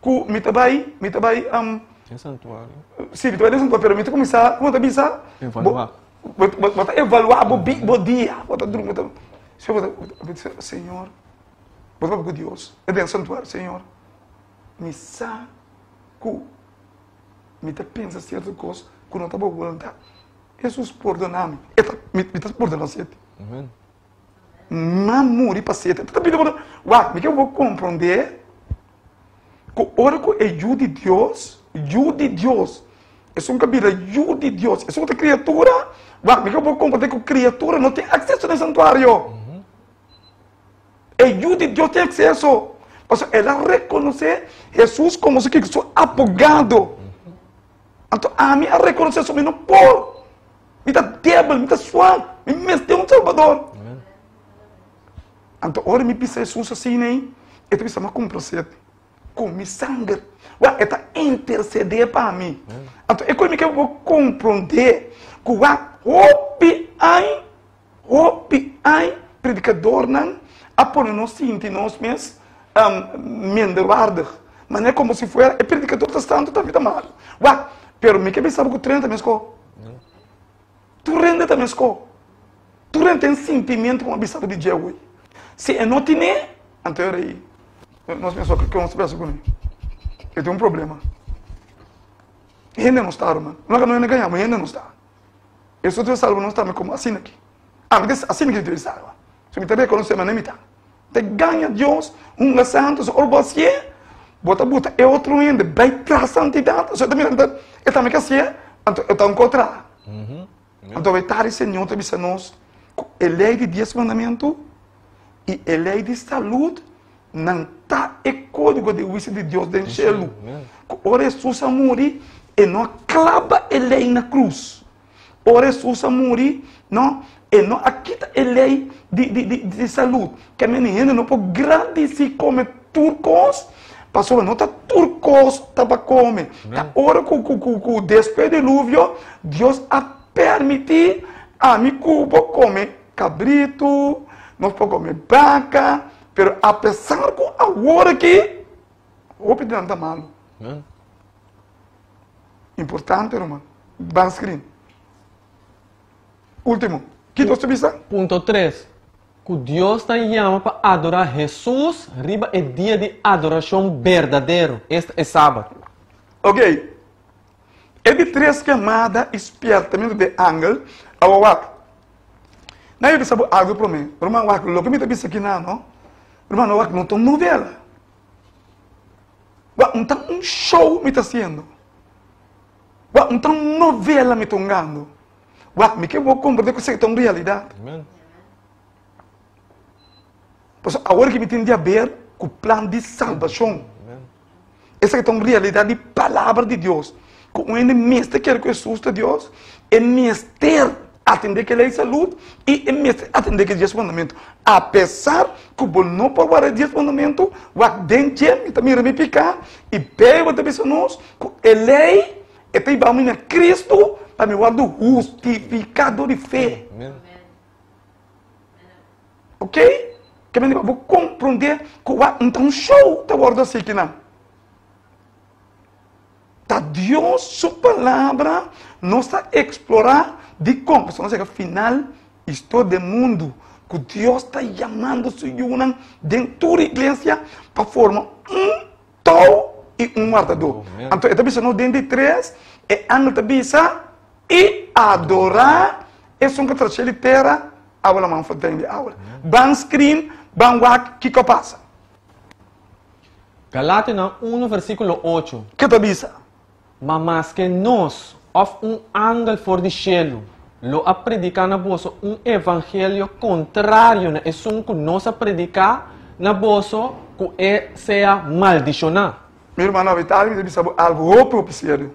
ku mi ta bai, mi ta bai, um, Den santuario. Si, mi ta bai den santuario, pero mi ta kuminsá, komo ta bisa? Evaluá. Bo, bo, bo ta evaluá bo bi, bo dia. Bo ta drumi, bo ta, bo ta, Señor, bo ta papia ku Dios den santuario, Señor. Mi sa ku mi ta pensa sierto kos ku no ta bo boluntat. Hesus pordona mi. E ta, mi, mi ta pordona sete. Amen. M'a muri pa sete. Ta pidi pordon. Wak, mi ke bo komprondé ku ora ku e Yu di Dios, Yu di Dios, esun ku a bira Yu di Dios, esun ku ta kriatura, wak, mi ke bo komprondé ku kriatura no tin akseso na e santuario. E Yu di Dios tin akseso, pasobra el a rekonosé Hesus komo su kiko? Su abogado. Anto ami a rekonosé su mi no por. Mi ta débil, mi ta swak, mi mester un Salbador. Anto ora mi bisa Hesus asina ei, e ta bisa, mi a kumpra sete ku mi sanger. Wak, e ta intersedé pa mi. Anto e kos mi ke bo komprondé ku wak hopi aña Hopi aña predikadornan a pone nos sinti nos mes minderwaardig, manera komo si fuera e predikador ta santu tambe ta malu. Wak, pero mi ke bisa bo ku tur hende ta mesko. Tur hende ta mesko. Tur hende tin sintimentu ku a bisa bo di dje awor. Si e no tine, anto e rei nos mes wak ke nos ta pensa kuné. E tin un problema. Hende no sta, ruman. No ka no hende gaña, hende no sta. Hesus debe salba nos tambe komo asina aki. Ami ta asina ki debe salba. So mi ta rekonosé manera mi ta. Ta gaña Dios, hunga santu, so ora bo hasié, bo ta buta e otro hende bai tras santidat, so e ta mira e tambe ke hasié, anto e ta un kontra. Anto e tari Señor ta bisa nos ku e lei di dies mandamentu i e lei di salud nan ta e kódigo di huisio di Dios den shelu. Ku ora Hesus a muri, e no a klaba e lei na krus. Ora Hesus a muri, no, e no a kita e lei di, di, di, di salud. Ke meni hende no por gradisi kome tur kos, pasobra no ta tur kos ta pa kome. Ta ora ku, ku, ku, ku despues diluvio, Dios a permití ami ku bo kome kabritu, nos por kome baka, pero apesar ku awor aki, hopi di nan ta malu. Importante, ruman. Ban screen. Ultimo. Ki Dios ta bisa? Punto tres, Ku Dios ta yama pa adorá Hesus riba e dia di adorashon berdadero, esta e Sabat. Ok. E di tres yamada i spièrtamentu di e angel a wak. Nan a bisa bo algu promé. Ruman, wak, loke mi ta bisa aki nan, no? Ruman, wak, no ta un novela. Wak, no ta un show mi ta hasiendo. Wak, no ta un novela mi ta hungando. Wak, mi ke bo komprende ku esaki ta un realidat. Pasobra awor ki mi tin di haber ku plan di salbashon. Esaki ta un realidat di palabra di Dios. Ku un hende mester kere ku Hesus ta Dios, e mester atende ku e lei salud i e mester atende ku e dies mandamentu. Apesar ku bo no por warda e dies mandamentu, wak den dje mi ta mira mi piká i Beibel ta bisa nos ku e lei e ta hiba mi na Kristu pa mi wòrdu hustifiká dor di fe. Ok? Ke mende pa bo komprondé ku wak no ta un show ta wòrdu hasi kinan. Ta Dios su palabra nos ta eksplorá dikon. Pasobra nos yega final historia den mundu ku Dios ta yamando su yunan den tur iglesia pa forma un tou i un wardadó. Anto e ta bisa nos den di tres, e angel ta bisa, I adorá esun ku ta trash'é di tera, awa laman fontein di awa. Ban screen, ban wak kiko a pasa. Galationan unu versíkulo ocho. Ke ta bisa? Ma maske nos, òf un angel for di shelu, lo a prediká na boso un evangelio kontrario na esun ku nos a prediká na boso, ku e sea maldishoná. Mi rumannan, awitadi mi ta bisa bo algu hopi hopi serio.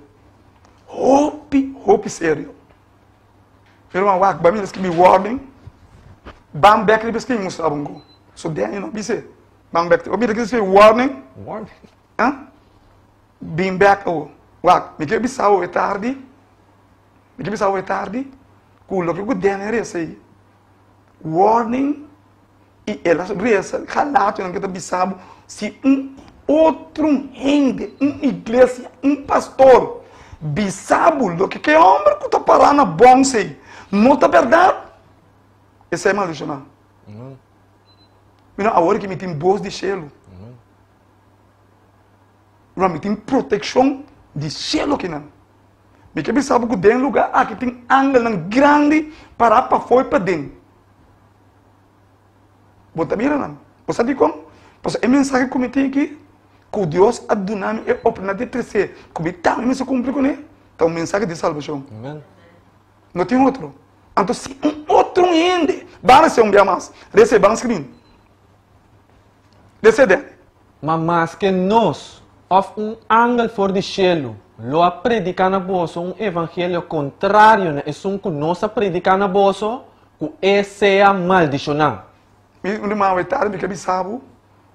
Hopi, hopi serio. Mi ruman wak, ba mira skibi warning. Ban bek riba skibi mustra bo un So Daniel no bis'é. Ban bek. Bo mira ki skibi warning? Warning. Ha? Bin bek awo. Wak, mi ke bisa bo e tardi, mi ke bisa bo e tardi, ku loke ku Daniel resa ei, warning I el a resa Galationan ke ta bisa bo, si un otro hende, un iglesia, un pastor bisa bo loke ke homber ku ta pará na bòns ei no ta bèrdat, esei maldishoná. Mira, awor ki mi tin bos di shelu, mira, mi tin protekshon di shelu akinan. Mi ke bisa bo ku den lugá aki tin angelnan grandi pará pafó i paden. Bo ta mira nan. Bo sa dikon? Pasobra e mensahe ku mi tin aki, ku Dios a duna mi e oportunidat di tresé, ku mi tambe mester kumpli kuné, ta un mensahe di salbashon. No tin otro. Anto si un otro hende, ban resé un bia mas, resé, ban skrin. Resé den. Ma maske nos, òf un angel for di shelu, lo a prediká na boso un evangelio kontrario na esun ku nos a prediká na boso, Ku e sea maldishoná. Mi ruman awe tardi mi ke bisa bo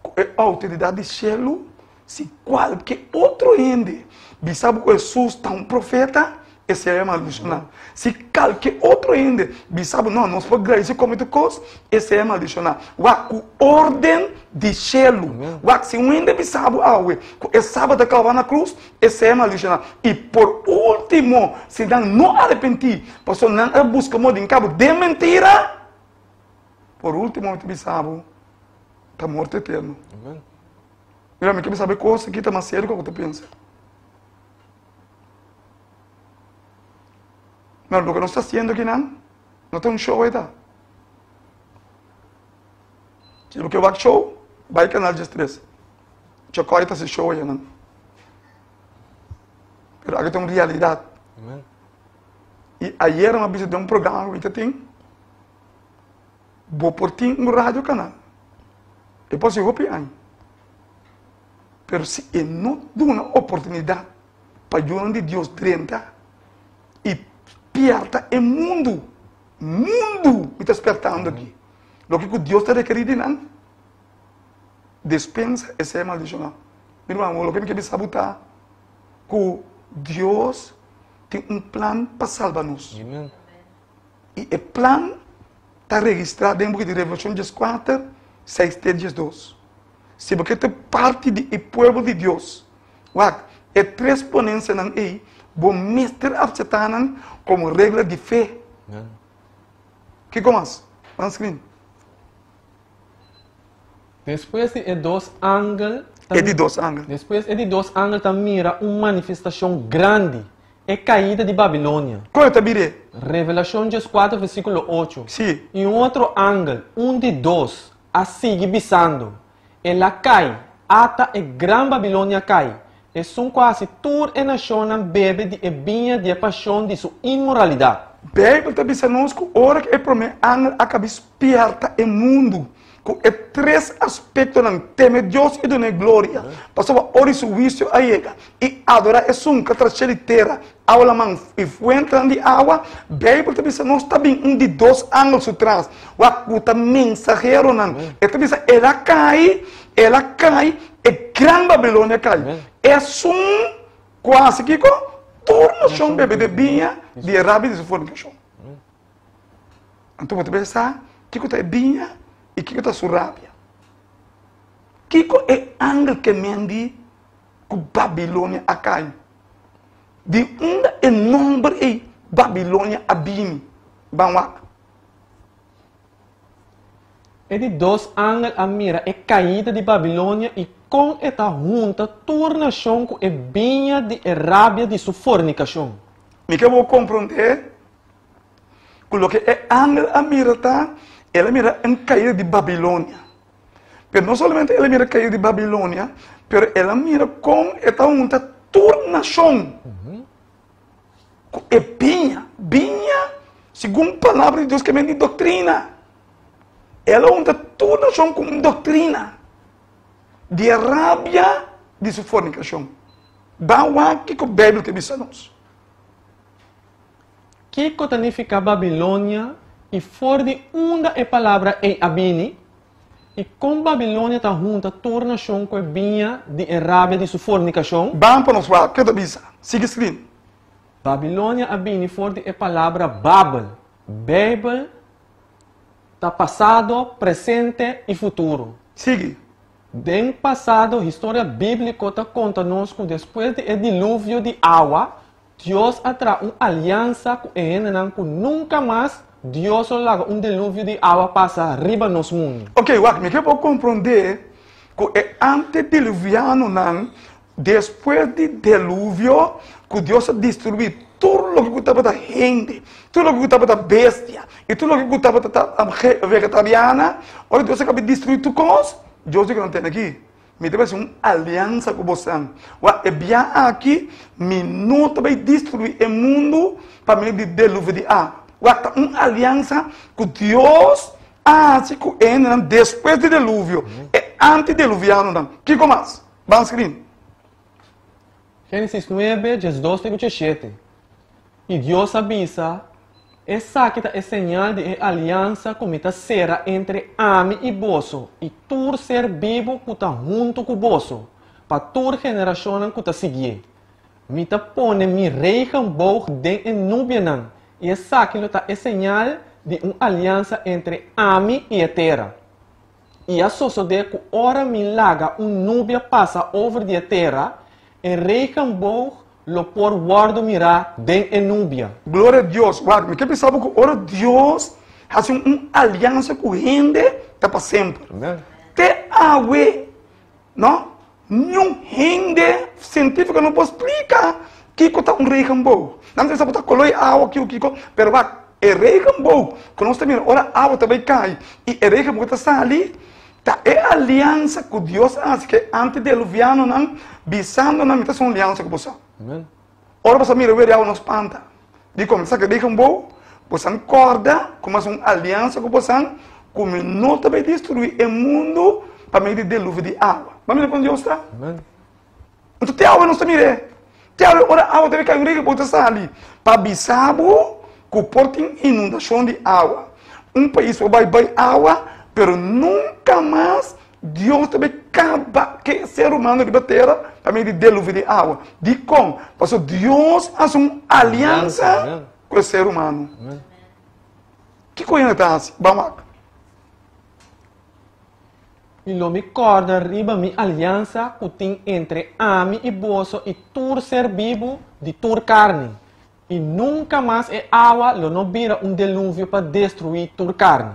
ku e outoridat di shelu si kualke otro hende bisa bo ku Hesus ta un profeta e sea maldishoná. Si kalke otro hende bisa bo no nos por gradisi komo tur kos e sea maldishoná. Wak ku orden di shelu. Wak si un hende bisa bo awe ku e sabat a klabá na krus e sea maldishoná. I por ultimo si nan no arepentí Pasobra nan a buska moda di kaba den mentira. Por ultimo mi ta bisa bo, ta morto eterno. Mira, mi ke bisa bo e kos aki ta mas serio ku bo ta pensa. No, loke nos ta hasiendo akinan no ta un show e ta. Si bo ke wak show, bai kanal diestres. Chokòi ta hasi show ayanan. Pero aki ta un realidat. I ayera mi a bisa den un programa ku mi ta tin, bo por tin un radio kanal, e por hasi hopi aña, pero si e no duna oportunidat pa yunan di Dios drenta i spièrta e mundu. Mundu mi ta spièrtando aki. Loke ku Dios ta rekerí di nan, despensa esei maldishoná. Mi ruman, loke mi ke bisa bo ta ku Dios tin un plan pa salba nos. I e plan ta registrá den buki di Revelashon dieskuater, seis te diesdos. Si bo ke ta parti di e pueblo di Dios, wak, e tres ponensianan ei, bo mester apseptá nan komo regla di fe. Kiko mas? Ban screen. Despues di e dos angel ta. E di dos angel. Despues e di dos angel ta mira un manifestashon grandi, e kaida di Babilonia. Kon e ta bir'é? Revelashon dieskuater versíkulo ocho. Sí. I un otro angel, un di dos, a sigui bisando, El a kai, ata e gran Babilonia a kai, esun ku a hasi tur e nashonnan bebe di e biña di e pashon di su inmoralidat. Beibel ta bisa nos ku ora ku e promé angel a kabi spièrta e mundu ku e tres aspektonan, teme Dios i dun'é gloria, pasobra ora di su huisio a yega, i adorá esun ku a trash'é di tera, awa laman i fuentenan di awa, Beibel ta bisa nos ta bin un di dos angel su tras, wak ku ta mensaheronan. E ta bisa, El a kai, el a kai, e gran Babilonia a kai. Esun ku a hasi kiko? Tur nashon bebe di e biña di e rabia di su fornikashon. Anto bo ta pensa, kiko ta e biña i kiko ta su rabia? Kiko e angel ke mendi ku Babilonia a kai? Di unda e nomber ei Babilonia a bini? Ban wak. E di dos angel a mira e kaida di Babilonia i kon e ta hunta tur nashon ku e biña di e rabia di su fornikashon. Mi ke bo komprondé ku loke e angel a mira ta, el a mira un kaida di Babilonia. Pero no solamente el a mira kaida di Babilonia, pero el a mira kon e ta hunta tur nashon ku e biña. Biña, segun palabra di Dios, ke men di doktrina. El a hunta tur nashon ku un doktrina di e rabia di su fornikashon. Ban wak kiko Beibel ta bisa nos. Kiko ta nifiká Babilonia i for di unda e palabra ei a bini? I kon Babilonia ta hunta tur nashon ku e biña di e rabia di su fornikashon? Ban pa nos wak ke ta bisa. Sigui screen. Babilonia a bini for di e palabra Babel. Beibel ta pasado, presente i futuro. Sigui. Den pasado, historia bíbliko ta konta nos ku despues di e diluvio di awa, Dios a traha un aliansa ku e hendenan ku nunka mas Dios lo laga un deluvio di awa pasa riba nos mundu. Ok, wak, mi ke por komprondé ku e antediluvianonan, despues di deluvio, ku Dios a destruí tur loke ku tabata hende, tur loke ku tabata bestia, i tur loke ku tabata ta vegetariana, ora Dios a kaba di destruí tur kos, Dios di ku nan tene aki. Mi ta bai hasi un aliansa ku bosan. Wak, e bia aki mi no ta bai destruí e mundu pa medio di deluvio di awa. Wak, ta un aliansa ku Dios a hasi ku e hendenan despues di deluvio, e antideluvianonan. Kiko mas? Ban skrin. Génesis nuebe, diesdos te ku diesshete. I Dios a bisa, Esaki ta e señal di e aliansa ku mi ta sera entre ami i boso i tur ser bibu ku ta huntu ku boso, pa tur generashonnan ku ta siguié. Mi ta pone mi regenboog den e nubianan, i esaki lo ta e señal di un aliansa entre ami i e tera. I a sosodé ku ora mi laga un nubia pasa over di e tera, e regenboog lo por wòrdu mirá den e nubia. Gloria a Dios! Wak, mi ke bisa bo ku ora Dios hasi un aliansa ku hende, ta pa semper. Te awe, no, niun hende sientífiko no por splika kiko ta un regenboog. Nan ta bisa bo ta koló e awa kiko kiko, pero wak, e regenboog ku nos ta mira ora awa ta bai kai i e regenboog ta sali, Ta e aliansa ku Dios a hasi ku e antideluvianonan, bisando nan, Mi ta hasi un aliansa ku boso. Ora boso a mira weri awa no spanta. Dikon? Mi ta saka rigen bou, boso kòrda ku mi a hasi un aliansa ku boso, ku mi no ta bai destruí e mundu pa medio di deluvio di awa. Bo a mira kon Dios ta? Anto te awe nos ta mir'é. Te awe ora awa ta bai kai un rigen bou ta sali pa bisa bo. ku por tin inundashon di awa. Un pais por bai bai awa, pero nunka mas Dios ta bai kaba ku e ser humano riba tera pa medio di deluvio di awa. Dikon? Pasobra Dios hasi un aliansa ku e ser humano. Kiko hende ta hasi? Ban wak. I lo mi kòrda riba mi aliansa ku tin entre ami i boso i tur ser bibu di tur karni, i nunka mas e awa lo no bira un deluvio pa destruí tur karni.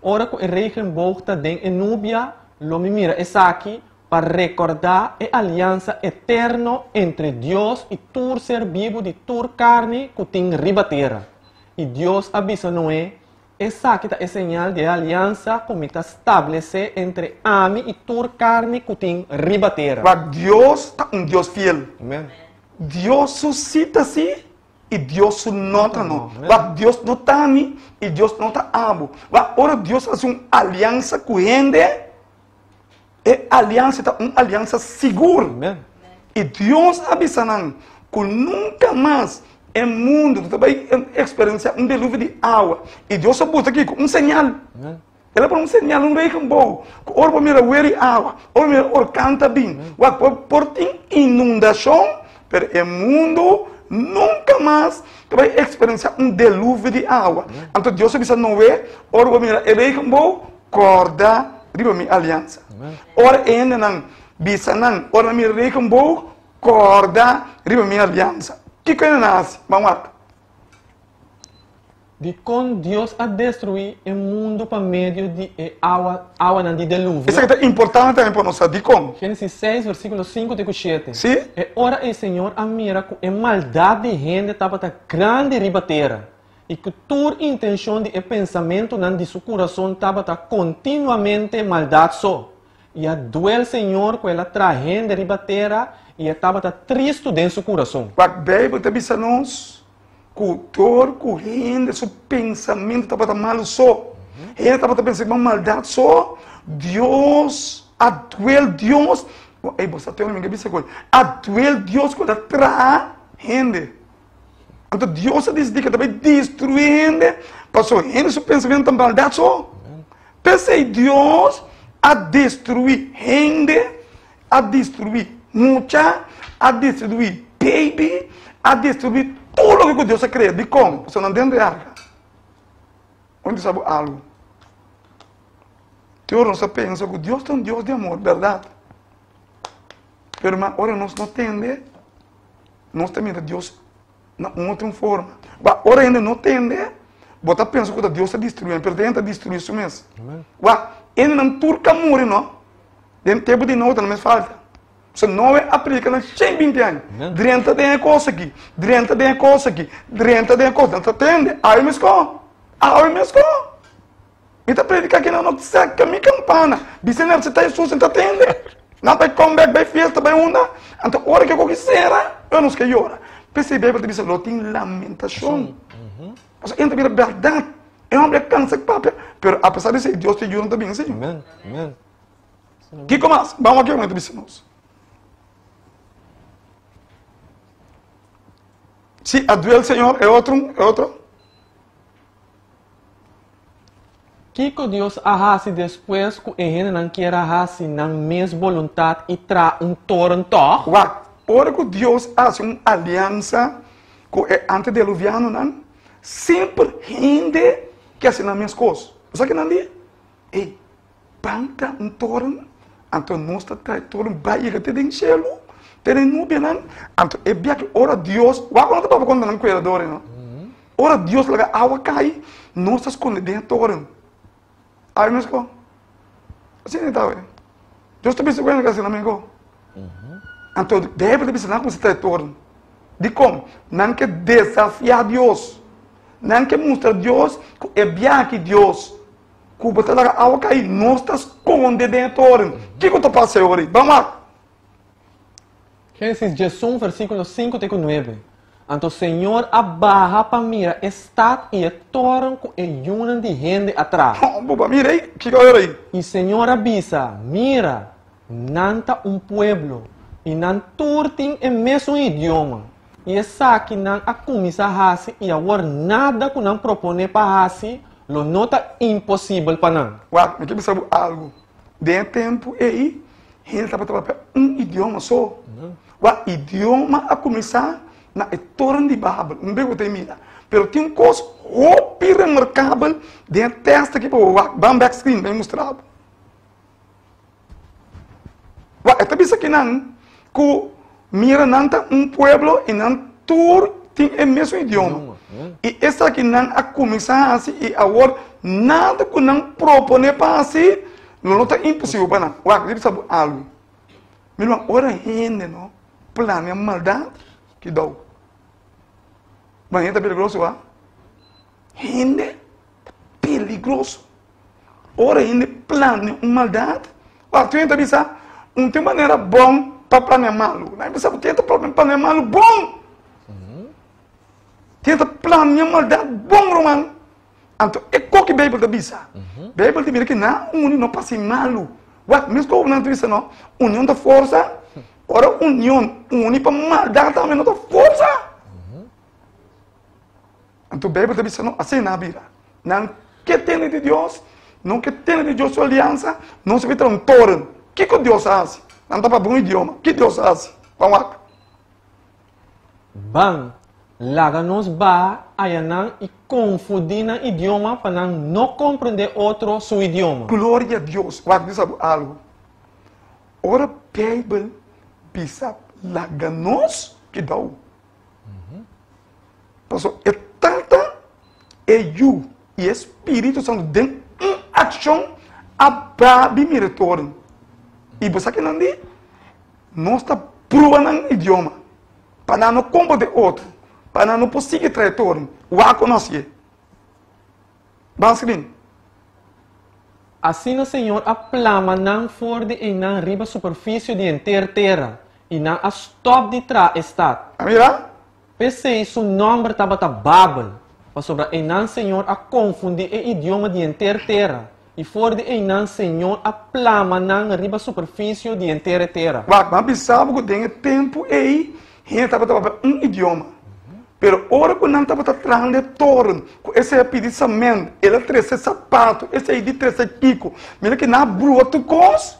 Ora ku e regenboog ta den e nubia, lo mi mira esaki pa rekordá e aliansa eterno entre Dios i tur ser bibu di tur karni ku tin riba tera. I Dios a bisa Noé, Esaki ta e señal di e aliansa ku mi ta stablesé entre ami i tur karni ku tin riba tera. Wak, Dios ta un Dios fiel. Amen. Dios su sí ta sí i Dios su no ta no. Wak, Dios no ta ami i Dios no ta abo. Wak, ora Dios hasi un aliansa ku hende, E aliansa ta un aliansa sigur. Amen. I Dios a bisa nan ku nunka mas e mundu no ta bai eksperensiá un deluvio di awa. I Dios a buta kiko? Un señal. Amen. El a pone un señal, un regenboog, ku ora bo mira wer di awa, ora bo mira orkan ta bin, wak por por tin inundashon, pero e mundu nunka mas ta bai eksperensiá un deluvio di awa. Anto Dios a bisa Noé, ora bo mira e regenboog, Kòrda riba mi aliansa. Ora e hendenan bisa nan, ora nan mira regenboog, kòrda riba mi aliansa. Kiko e nan a hasi? Ban wak. Dikon Dios a destruí e mundu pa medio di e awa, awanan di deluvio? Esaki ta importante tambe pa nos sa. Dikon? Génesis seis, versíkulo sinku te ku shete. Sí. E ora ei Señor a mira ku e maldat di hende tabata grandi riba tera. I ku tur intenshon di e pensamentunan di su kurason tabata kontinuamente maldat so. I a duel Señor ku el a traha hende riba tera i e tabata tristu den su kurason. Wak, Beibel ta bisa nos ku dor ku hende su pensamentu tabata malu so, hende tabata pensa riba maldat so, Dios a duel Dios, ey bo sa te ora mi ke bisa ku a duel Dios ku el a traha hende. Anto Dios a disidí ku e ta bai destruí hende pasobra hende su pensamentu ta maldat so. P'esei Dios a destruí hende, a destruí mucha, a destruí baby, a destruí tur loke ku Dios a krea. Dikon? Pasobra nan dentro e arka. Ora mi ta sa bo algu. Te ora nos ta pensa ku Dios ta un Dios di amor, bèrdat. Pero ma ora nos no tende. Nos ta mira Dios na un otro forma. Ba ora hende no tende, bo ta pensa ku ta Dios ta destruí, pero ta hende ta destruí su mes. Ba hendenan tur ka muri no, den tempu di Noe ta no mes falta. So Noe a predica nan 120 aña. Drenta den e kos aki, drenta den e kos aki, drenta den e kos, nan ta tende, awe mes ko, awe mes ko. Mi ta predica ki nan no saka mi campana. Bisa nan acepta Jesus, nan ta tende. Nan bai come back, bai fiesta, bai unda. Anto ora ke koki sera, yo nos ke yora. P'esei Bijbel ta bisa lo tin lamentacion. Pasobra e ta bira berdad. E hombre a cansa di papia, pero a pesar di esei Dios ta yuda nan ta bin si. Amen. Amen. Kiko mas? Ban wak kico ta bisa nos. Si, a duel Señor, e otro, e otro. Kiko Dios a hasi despues ku e hendenan kier a hasi nan mes boluntat i traha un toren tòg? Wak, ora ku Dios a hasi un aliansa ku e antedeluvianonan, semper hende ke hasi nan mes kos. Bo sa ke nan di? Ey, ban traha un toren, anto nos ta traha e toren bai yega te den shelu, te den nubianan. Anto e biaha ora Dios, wak ku nan ta papia kontra nan kuerador, no? Ora Dios laga awa kai, nos ta skonde den e toren. Awe mes ko? Asina e ta awe. Dios ta bisa ku hende asina men ko. Anto Bijbel ta bisa nan kuminsa traha e toren. Dikon? Nan ke desafiá Dios. Nan ke mustra Dios ku e biaha ki Dios ku bo ta laga awa kai, nos ta skonde den e toren. Kiko ta pasa e ora ei? Ban wak. Génesis diesun versíkulo sinku te ku nuebe, Anto Señor a baha pa mira e stat i e toren ku e yunan di hende a traha. Bo ba mira ei? Kiko a ora ei? I Señor a bisa, Mira, nan ta un pueblo, i nan tur tin e mesun idioma. I esaki nan a kuminsá hasi i awor nada ku nan proponé pa hasi lo no ta imposibel pa nan. Wak, mi ke bisa bo algu. Den e tempu ei, hende tabata papia un idioma so. Wak, idioma a kuminsá na e Toren di Babel. Un bes bo ta mira. Pero tin un kos hopi remarkabel den e tèst aki pa bo wak. Ban bèk screen pa mi mustra bo. Wak, e ta bisa kinan ku mira nan ta un pueblo i nan tur tin e mesun idioma. I esaki nan a kuminsá hasi i awor nada ku nan proponé pa hasi lo no ta imposibel pa nan. Wak, mi ta bisa bo algu. Mi ruman, ora hende no plania maldat, kidou. Bo hende ta peligroso, a? Hende ta peligroso. Ora hende plania un maldat, wak, tur hende ta bisa, un tin manera bon pa plania malu. Nan bisa ku tin ta plania malu bon. Tin ta plania maldat bon, ruman. Anto e ko ki Beibel ta bisa. Beibel ta mira ki nan uni no pasa malu. Wak, mes ko nan ta bisa no, union ta forsa. Ora union uni pa maldat tambe no ta forsa. Anto Beibel ta bisa no, asina a bira. Nan ke tende di Dios, no ke tende di Dios su aliansa, no se bira un toren. Kiko Dios a hasi? Nan ta papia un idioma. Ki Dios a hasi? Ban wak. Ban, laga nos baha aya nan i konfundí nan idioma pa nan no komprendé otro su idioma. Gloria a Dios! Wak bisa bo algu. Ora Beibel bisa laga nos, kidou. Pasobra e Tata, e Yu i e Spiritu Santu den un akshon a baha bin mira e toren. I bo sa ke nan di? Nos ta pruba nan idioma pa nan no komprende otro, pa nan no por sigui traha e toren. Wak ku nos ye. Ban skrin. Asina Señor a plama nan for di einan riba superfisio di henter tera, i nan a stòp di traha e stat. A mira? P'esei su nòmber tabata Babel, pasobra einan Señor a konfundí e idioma di henter tera, i for di einan Señor a plama nan riba superfisio di henter e tera. Wak, mi a bisa bo ku den e tempu ei hende tabata papia un idioma. Pero ora ku nan tabata trahando e toren, ku esei a pidi sament, el a trese sapato, esei di trese kiko, mira ku nan a brua tur kos.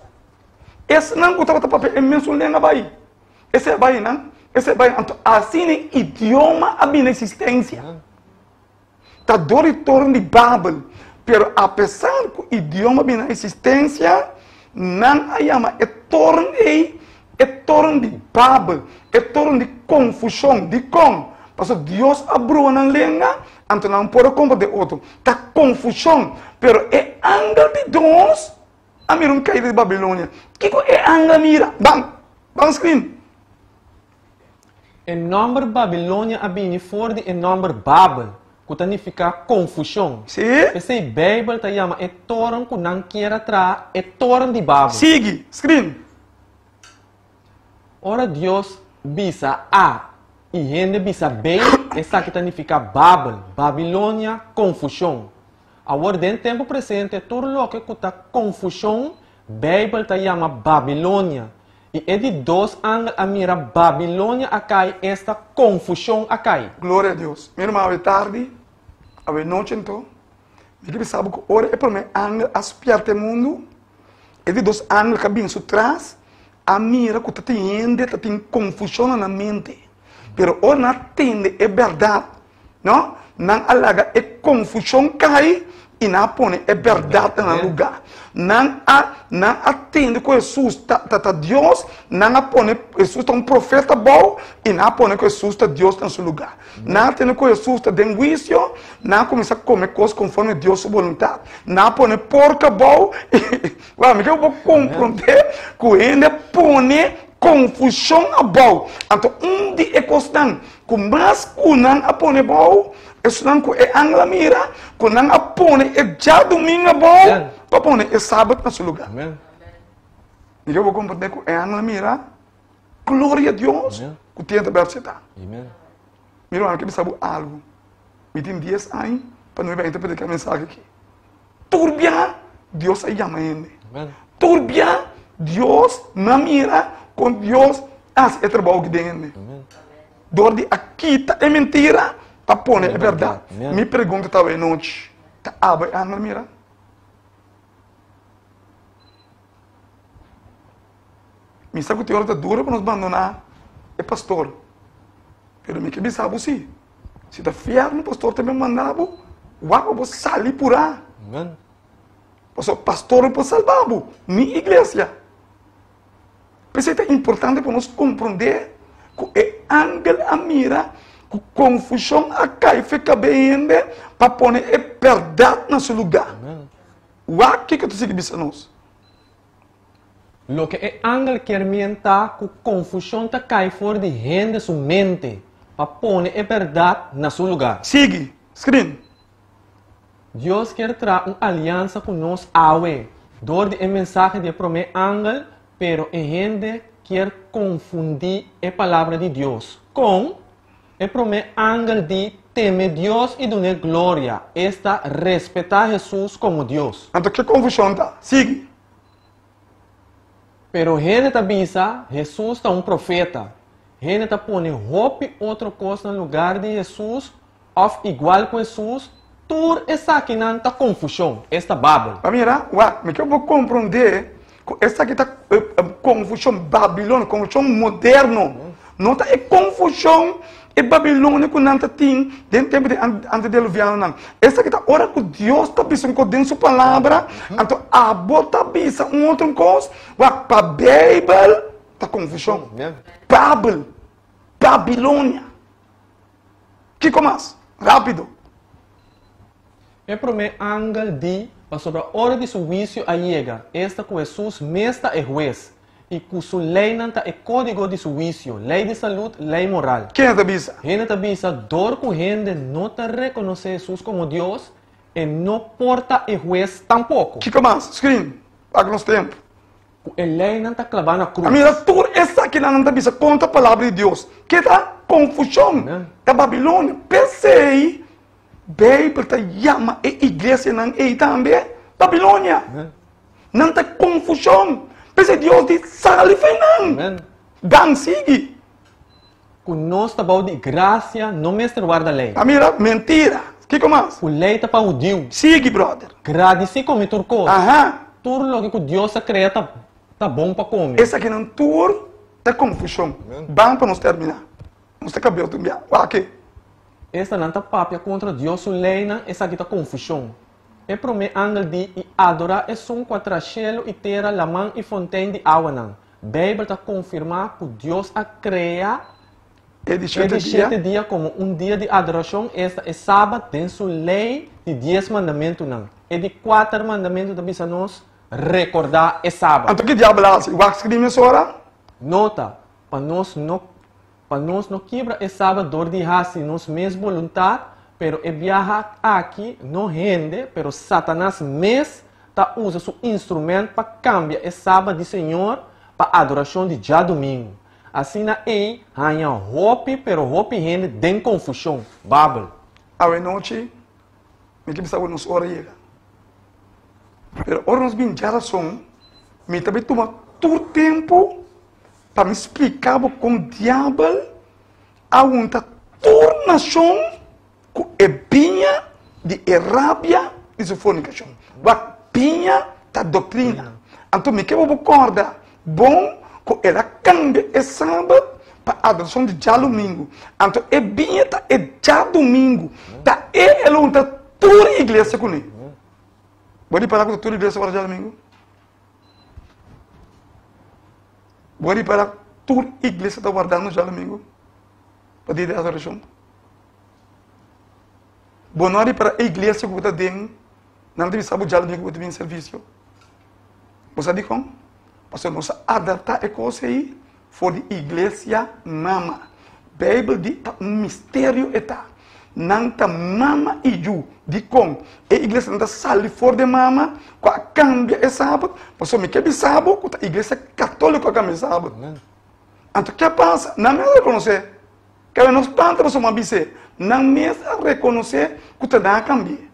Esnan ku tabata papia e mesun lenga bai. Esei a bai nan, esei a bai. Anto asina e idioma a bini na eksistensia. Ta dor di toren di Babel. Pero apesar ku idioma bini na eksistensia, nan a yama e toren ei e toren di Babel, e toren di konfushon. Dikon? Pasobra Dios a brua nan lenga, anto nan por a komprendé otro. Ta konfushon. Pero e angel di Dios a mira un kaida di Babilonia. Kiko e angel a mira? Ban, ban screen. E nòmber Babilonia a bini for di e nòmber Babel, ku ta nifiká konfushon. Sí. P'esei Beibel ta yama e toren ku nan kier a traha e Toren di Babel. Sigui, screen. Ora Dios bisa A i hende bisa B, esaki ta nifiká Babel, Babilonia, konfushon. Awor den tempu presente tur loke ku ta konfushon Beibel ta yama Babilonia. I e di dos angel a mira Babilonia a kai, esta, konfushon a kai. Gloria a Dios. Mi ruman, awe tardi, awe nochi anto, mi ke bisa bo ku ora e promé angel a spièrta e mundu, e di dos angel ku a bini su tras a mira ku ta tin hende ta tin konfushon na nan mente. Pero ora nan a tende e bèrdat, No, nan a laga e konfushon kai i nan a pone e bèrdat na nan lugá. Nan a nan a tende ku Hesus ta ta ta Dios, nan a pone Hesus ta un profeta bou i nan a pone ku Hesus ta Dios na su lugá. Nan a tende ku Hesus ta den huisio, nan a kuminsá kome kos konforme Dios su boluntat. Nan a pone porko abou i wak mi ke bo komprondé ku hende pone konfushon abou. Anto un di e kosnan Ku mas ku nan a pone bou, esunnan ku e angel a mira, ku nan a pone e djadumingu abou pa pone e sabat na su lugá. Mi ke bo komprendé ku e angel a mira, gloria a Dios, ku tin e ta bèrsitá. Mi ruman, mi ke bisa bo algu. Mi tin dies aña pa nuebe aña ta prediká e mensahe aki. Tur bia Dios a yama hende. Tur bia Dios na mira kon Dios a hasi e trabou aki den hende. Dor di a kita e mentira pa pone e bèrdat. Mi pregunta ta awe nochi, ta abo e angel mira? Mi sa ku tin ora ta duro pa nos bandoná e pastor, pero mi ke bisa bo si, si ta fièrnu pastor ta bin manda bo, wak pa bo sali purá. Pasobra pastor no por salba bo, ni iglesia. P'esei ta importante pa nos komprondé ku e angel a mira ku konfushon a kai fe kab'é hende pa pone e bèrdat na su lugá. Wak kiko ta sigui bisa nos. Loke e angel kier mien ta ku konfushon ta kai for di hende su mente pa pone e bèrdat na su lugá. Sigui, screen. Dios kier traha un aliansa ku nos awe dor di e mensahe di e promé angel, pero e hende kier konfundí e palabra di Dios. Kon? E promé angel di teme Dios i dun'é gloria, esta respetá Hesus komo Dios. Anto ke konfushon ta? Sigui. Pero hende ta bisa, Hesus ta un profeta. Hende ta pone hopi otro kos na lugar di Hesus Òf igual ku Hesus, tur esakinan ta konfushon, esta Babel. Pa mira, wak, mi ke bo komprondé ku esaki ta konfushon babilonio, konfushon moderno. No ta e konfushon e babilonio ku nan ta tin den tempu di antediluvianonan. Esaki ta ora ku Dios ta bisa un kos den su palabra, anto abo ta bisa un otro kos. Wak, pa Beibel ta konfushon. Babel, Babilonia. Kiko mas? Rápido! E promé angel di, Pasobra ora di su huisio a yega, esta ku Hesus mes ta e hues, i ku su leinan ta e kódigo di su huisio, lei di salud, lei moral. Ken ta bisa? Hende ta bisa, Dor ku hende no ta rekonosé Hesus komo Dios, e no por ta e hues tampoko. Kiko mas? Screen, paga nos tempu. Ku e leinan ta klabá na krus. A mira tur esakinan nan ta bisa kontra palabra di Dios. Ke ta konfushon, ta Babilonia. P'esei Beibel ta yama e iglesianan ei tambe Babilonia. Nan ta konfushon. P'esei Dios di sali for nan. Dan sigui. Ku nos ta bou di grasia no mester warda lei. A mira, mentira. Kiko mas? Ku lei ta pa hudiu. Sigui, brother. Gradisí komi tur kos. Aha. Tur loke ku Dios a krea ta ta bon pa komi. Esakinan tur ta konfushon. Ban pa nos terminá. Nos ta kab'é otro bia. Wak e. Esta nan ta papia kontra Dios su leinan, esaki ta konfushon. E promé angel di, I adorá esun ku a traha shelu i tera, laman i fontein di awanan. Beibel ta konfirmá ku Dios a krea E di e shete di dia. shete dia komo un dia di adorashon, esta e Sabat den su lei di dies mandamentunan. E di kuater mandamentu ta bisa nos, Rekordá e Sabat. Anto ki diabel a hasi? Wak skri mesora. Nota, Pa nos no pa nos no kibra e Sabat dor di hasi nos mes boluntat, pero e biaha aki no hende, pero Satanas mes ta usa su instrument pa kambia e Sabat di Señor pa adorashon di djadumingu. Asina ei haña hopi pero hopi hende den konfushon. Babel. Awe nochi mi ke bisa ku nos ora yega. Pero ora nos bin djarason mi ta bin tuma tur tempu pa mi splika bo kon diabel a hunta tur nashon Ku e biña di e rabia di su fornikashon. Wak, biña ta doktrina. Anto mi ke bo bo kòrda bon ku el a kambia e sabat pa adorashon di djalumingu. Anto e biña ta e djadumingu. Ta e el a hunta tur iglesia kuné. Bo ripará ku ta tur iglesia ora djadumingu? Bo ripará tur iglesia ta wardando djadumingu pa dia di adorashon? Bo no a ripara e iglesia ku bo ta den, nan ta bisa bo djal ku bo ta bin servisio. Bo sa dikon? Pasobra nos a adaptá e kos ei for di iglesia mama. Beibel di ta un misterio e ta. Nan ta mama i yu. Dikon? E iglesianan ta sali for di e mama ku a kambia e sabat, pasobra mi ke bisa bo ku ta iglesia katóliko a kambia e sabat. Anto ke a pasa? Nan mes a rekonosé. Kaba nos planta pasobra mi a bis'é, nan mes a rekonosé ku ta nan a kambi'é.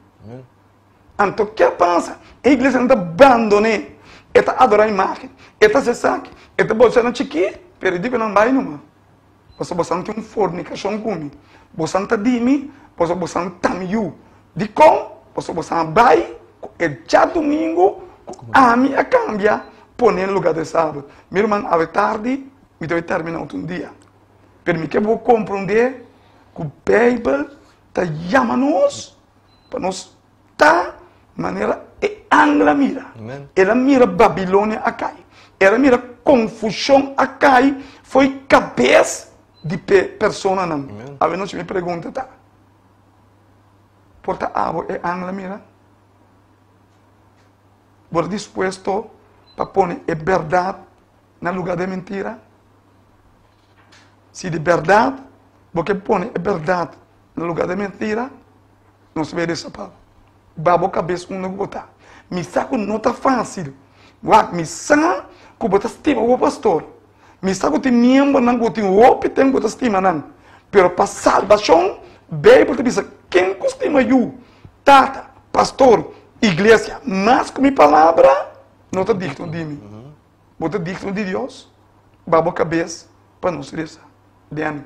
Anto ke a pasa? E iglesianan ta bandon'é, e ta adorá imágen, e ta hasi esaki, e ta bolsa nan chikí, pero e di ku nan bai numa. Pasobra boso tin un fornikashon ku mi. Boso ta di mi, pasobra boso ta mi yu. Dikon? Pasobra boso a bai ku e djadumingu ku ami a kambia pone na lugá di e sabat. Mi ruman, awe tardi mi ta bai terminá otro un dia. Pero mi ke bo komprondé ku Beibel ta yama nos pa nos ta manera e angel a mira. El a mira Babilonia a kai. El a mira konfushon a kai fo'i kabes di personanan. Awe nochi mi pregunta ta, Por ta abo e angel a mira? Bo ta dispuesto pa pone e bèrdat na lugá di e mentira? Si di bèrdat bo ke pone e bèrdat na lugá di e mentira, nos ta resa pa bo. Ba bo kabes unda ku bo ta. Mi sa ku no ta fásil. Wak, mi sa ku bo ta stima bo pastor. Mi sa ku tin miembronan ku tin hopi tempu ku ta stima nan. Pero pa salbashon, Beibel ta bisa, Ken ku stima yu, tata, pastor, iglesia mas ku mi palabra, no ta digno di mi. Bo ta digno di Dios? Ba bo kabes pa nos resa. Danny.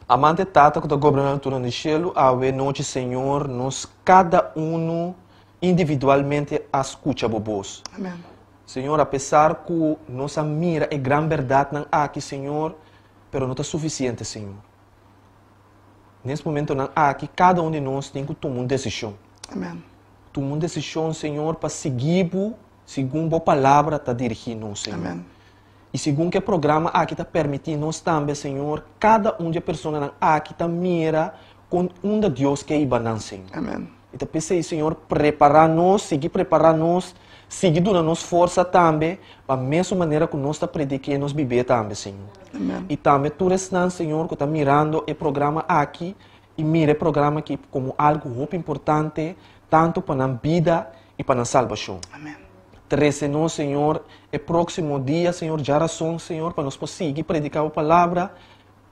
Amante Tata ku ta goberná tur na di shelu, awe nochi Señor, nos kada unu individualmente a skucha bo bos. Amen. Señor, apesar ku nos a mira e gran bèrdatnan aki, Señor, pero no ta sufisiente, Señor. Nes momentonan aki, kada un di nos tin ku tuma un desishon. Amen. Tuma un desishon, Señor, pa sigui bo segun bo palabra ta dirigí nos, Señor. Amen. I segun ku e programa aki ta permití nos tambe, Señor, kada un di e personanan aki ta mira kon unda Dios ke hiba nan, Señor. Amen. I ta p'esei, Señor, prepará nos, sigui prepará nos, sigui duna nos forsa tambe, pa mesun manera ku nos ta prediké, nos bib'é tambe, Señor. Amen. I tambe tur esnan, Señor, ku ta mirando e programa aki i mira e programa aki komo algu hopi importante, tantu pa nan bida i pa nan salbashon. Amen. Trese nos, Señor, e próksimo dia, Señor, djarason, Señor, pa nos por sigui prediká Bo palabra.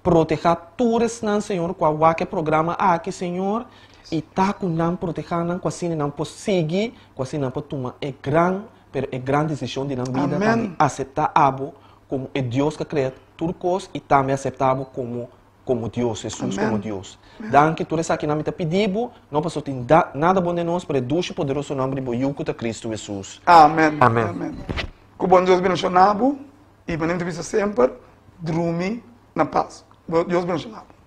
Protehá tur esnan, Señor, ku a wak e programa aki, Señor, i ta ku nan, protehá nan, ku asina nan por sigui, ku asina nan por tuma e gran, pero e gran desishon di nan bida, ta di aseptá Abo komo e Dios ku a krea tur kos i tambe aseptá Abo komo komo Dios, Hesus komo Dios. Danki tur esakinan mi ta pidi bo, no pasobra tin nada bon den nos, pero e dushi poderoso nòmber di bo Yu ku ta Kristu Hesus. Amen. Amen. Ku bon Dios bendishoná bo i manera mi ta bisa semper, drumi na pas. Dios bendishoná bo.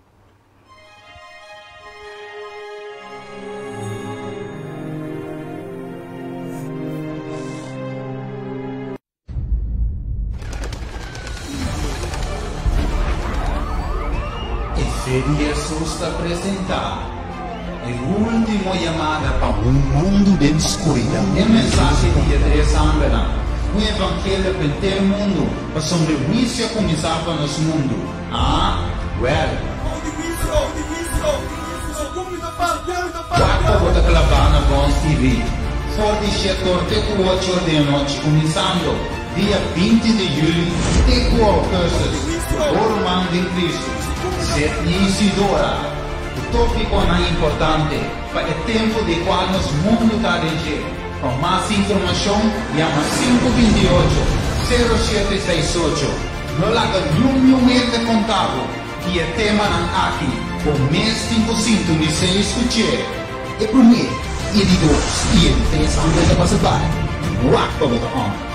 E fe di Hesus ta presentá e último yamada pa un mundu den skuridat. E mensahe di e tres angelnan, un evangelio pa henter mundu, pasobra e huisio a kuminsá pa nos mundu. Ah, wèl. Wak pa bo ta klabá na Bons TV for di shetor te ku ocho or di anochi kuminsando dia 20 di juli te ku augustus ku bo ruman den Kristu, Sidney Isidora, ku tópikonan importante pa e tempu di kual nos mundu ta den dje. Pa mas informashon yama 528, 0768. No laga niun niun hende konta bo. Di e temanan aki, bo mes tin ku sintonis'é i skuch'é. E promé, e di dos i e di tres angel ta pasa bai. Wak pa bo ta on.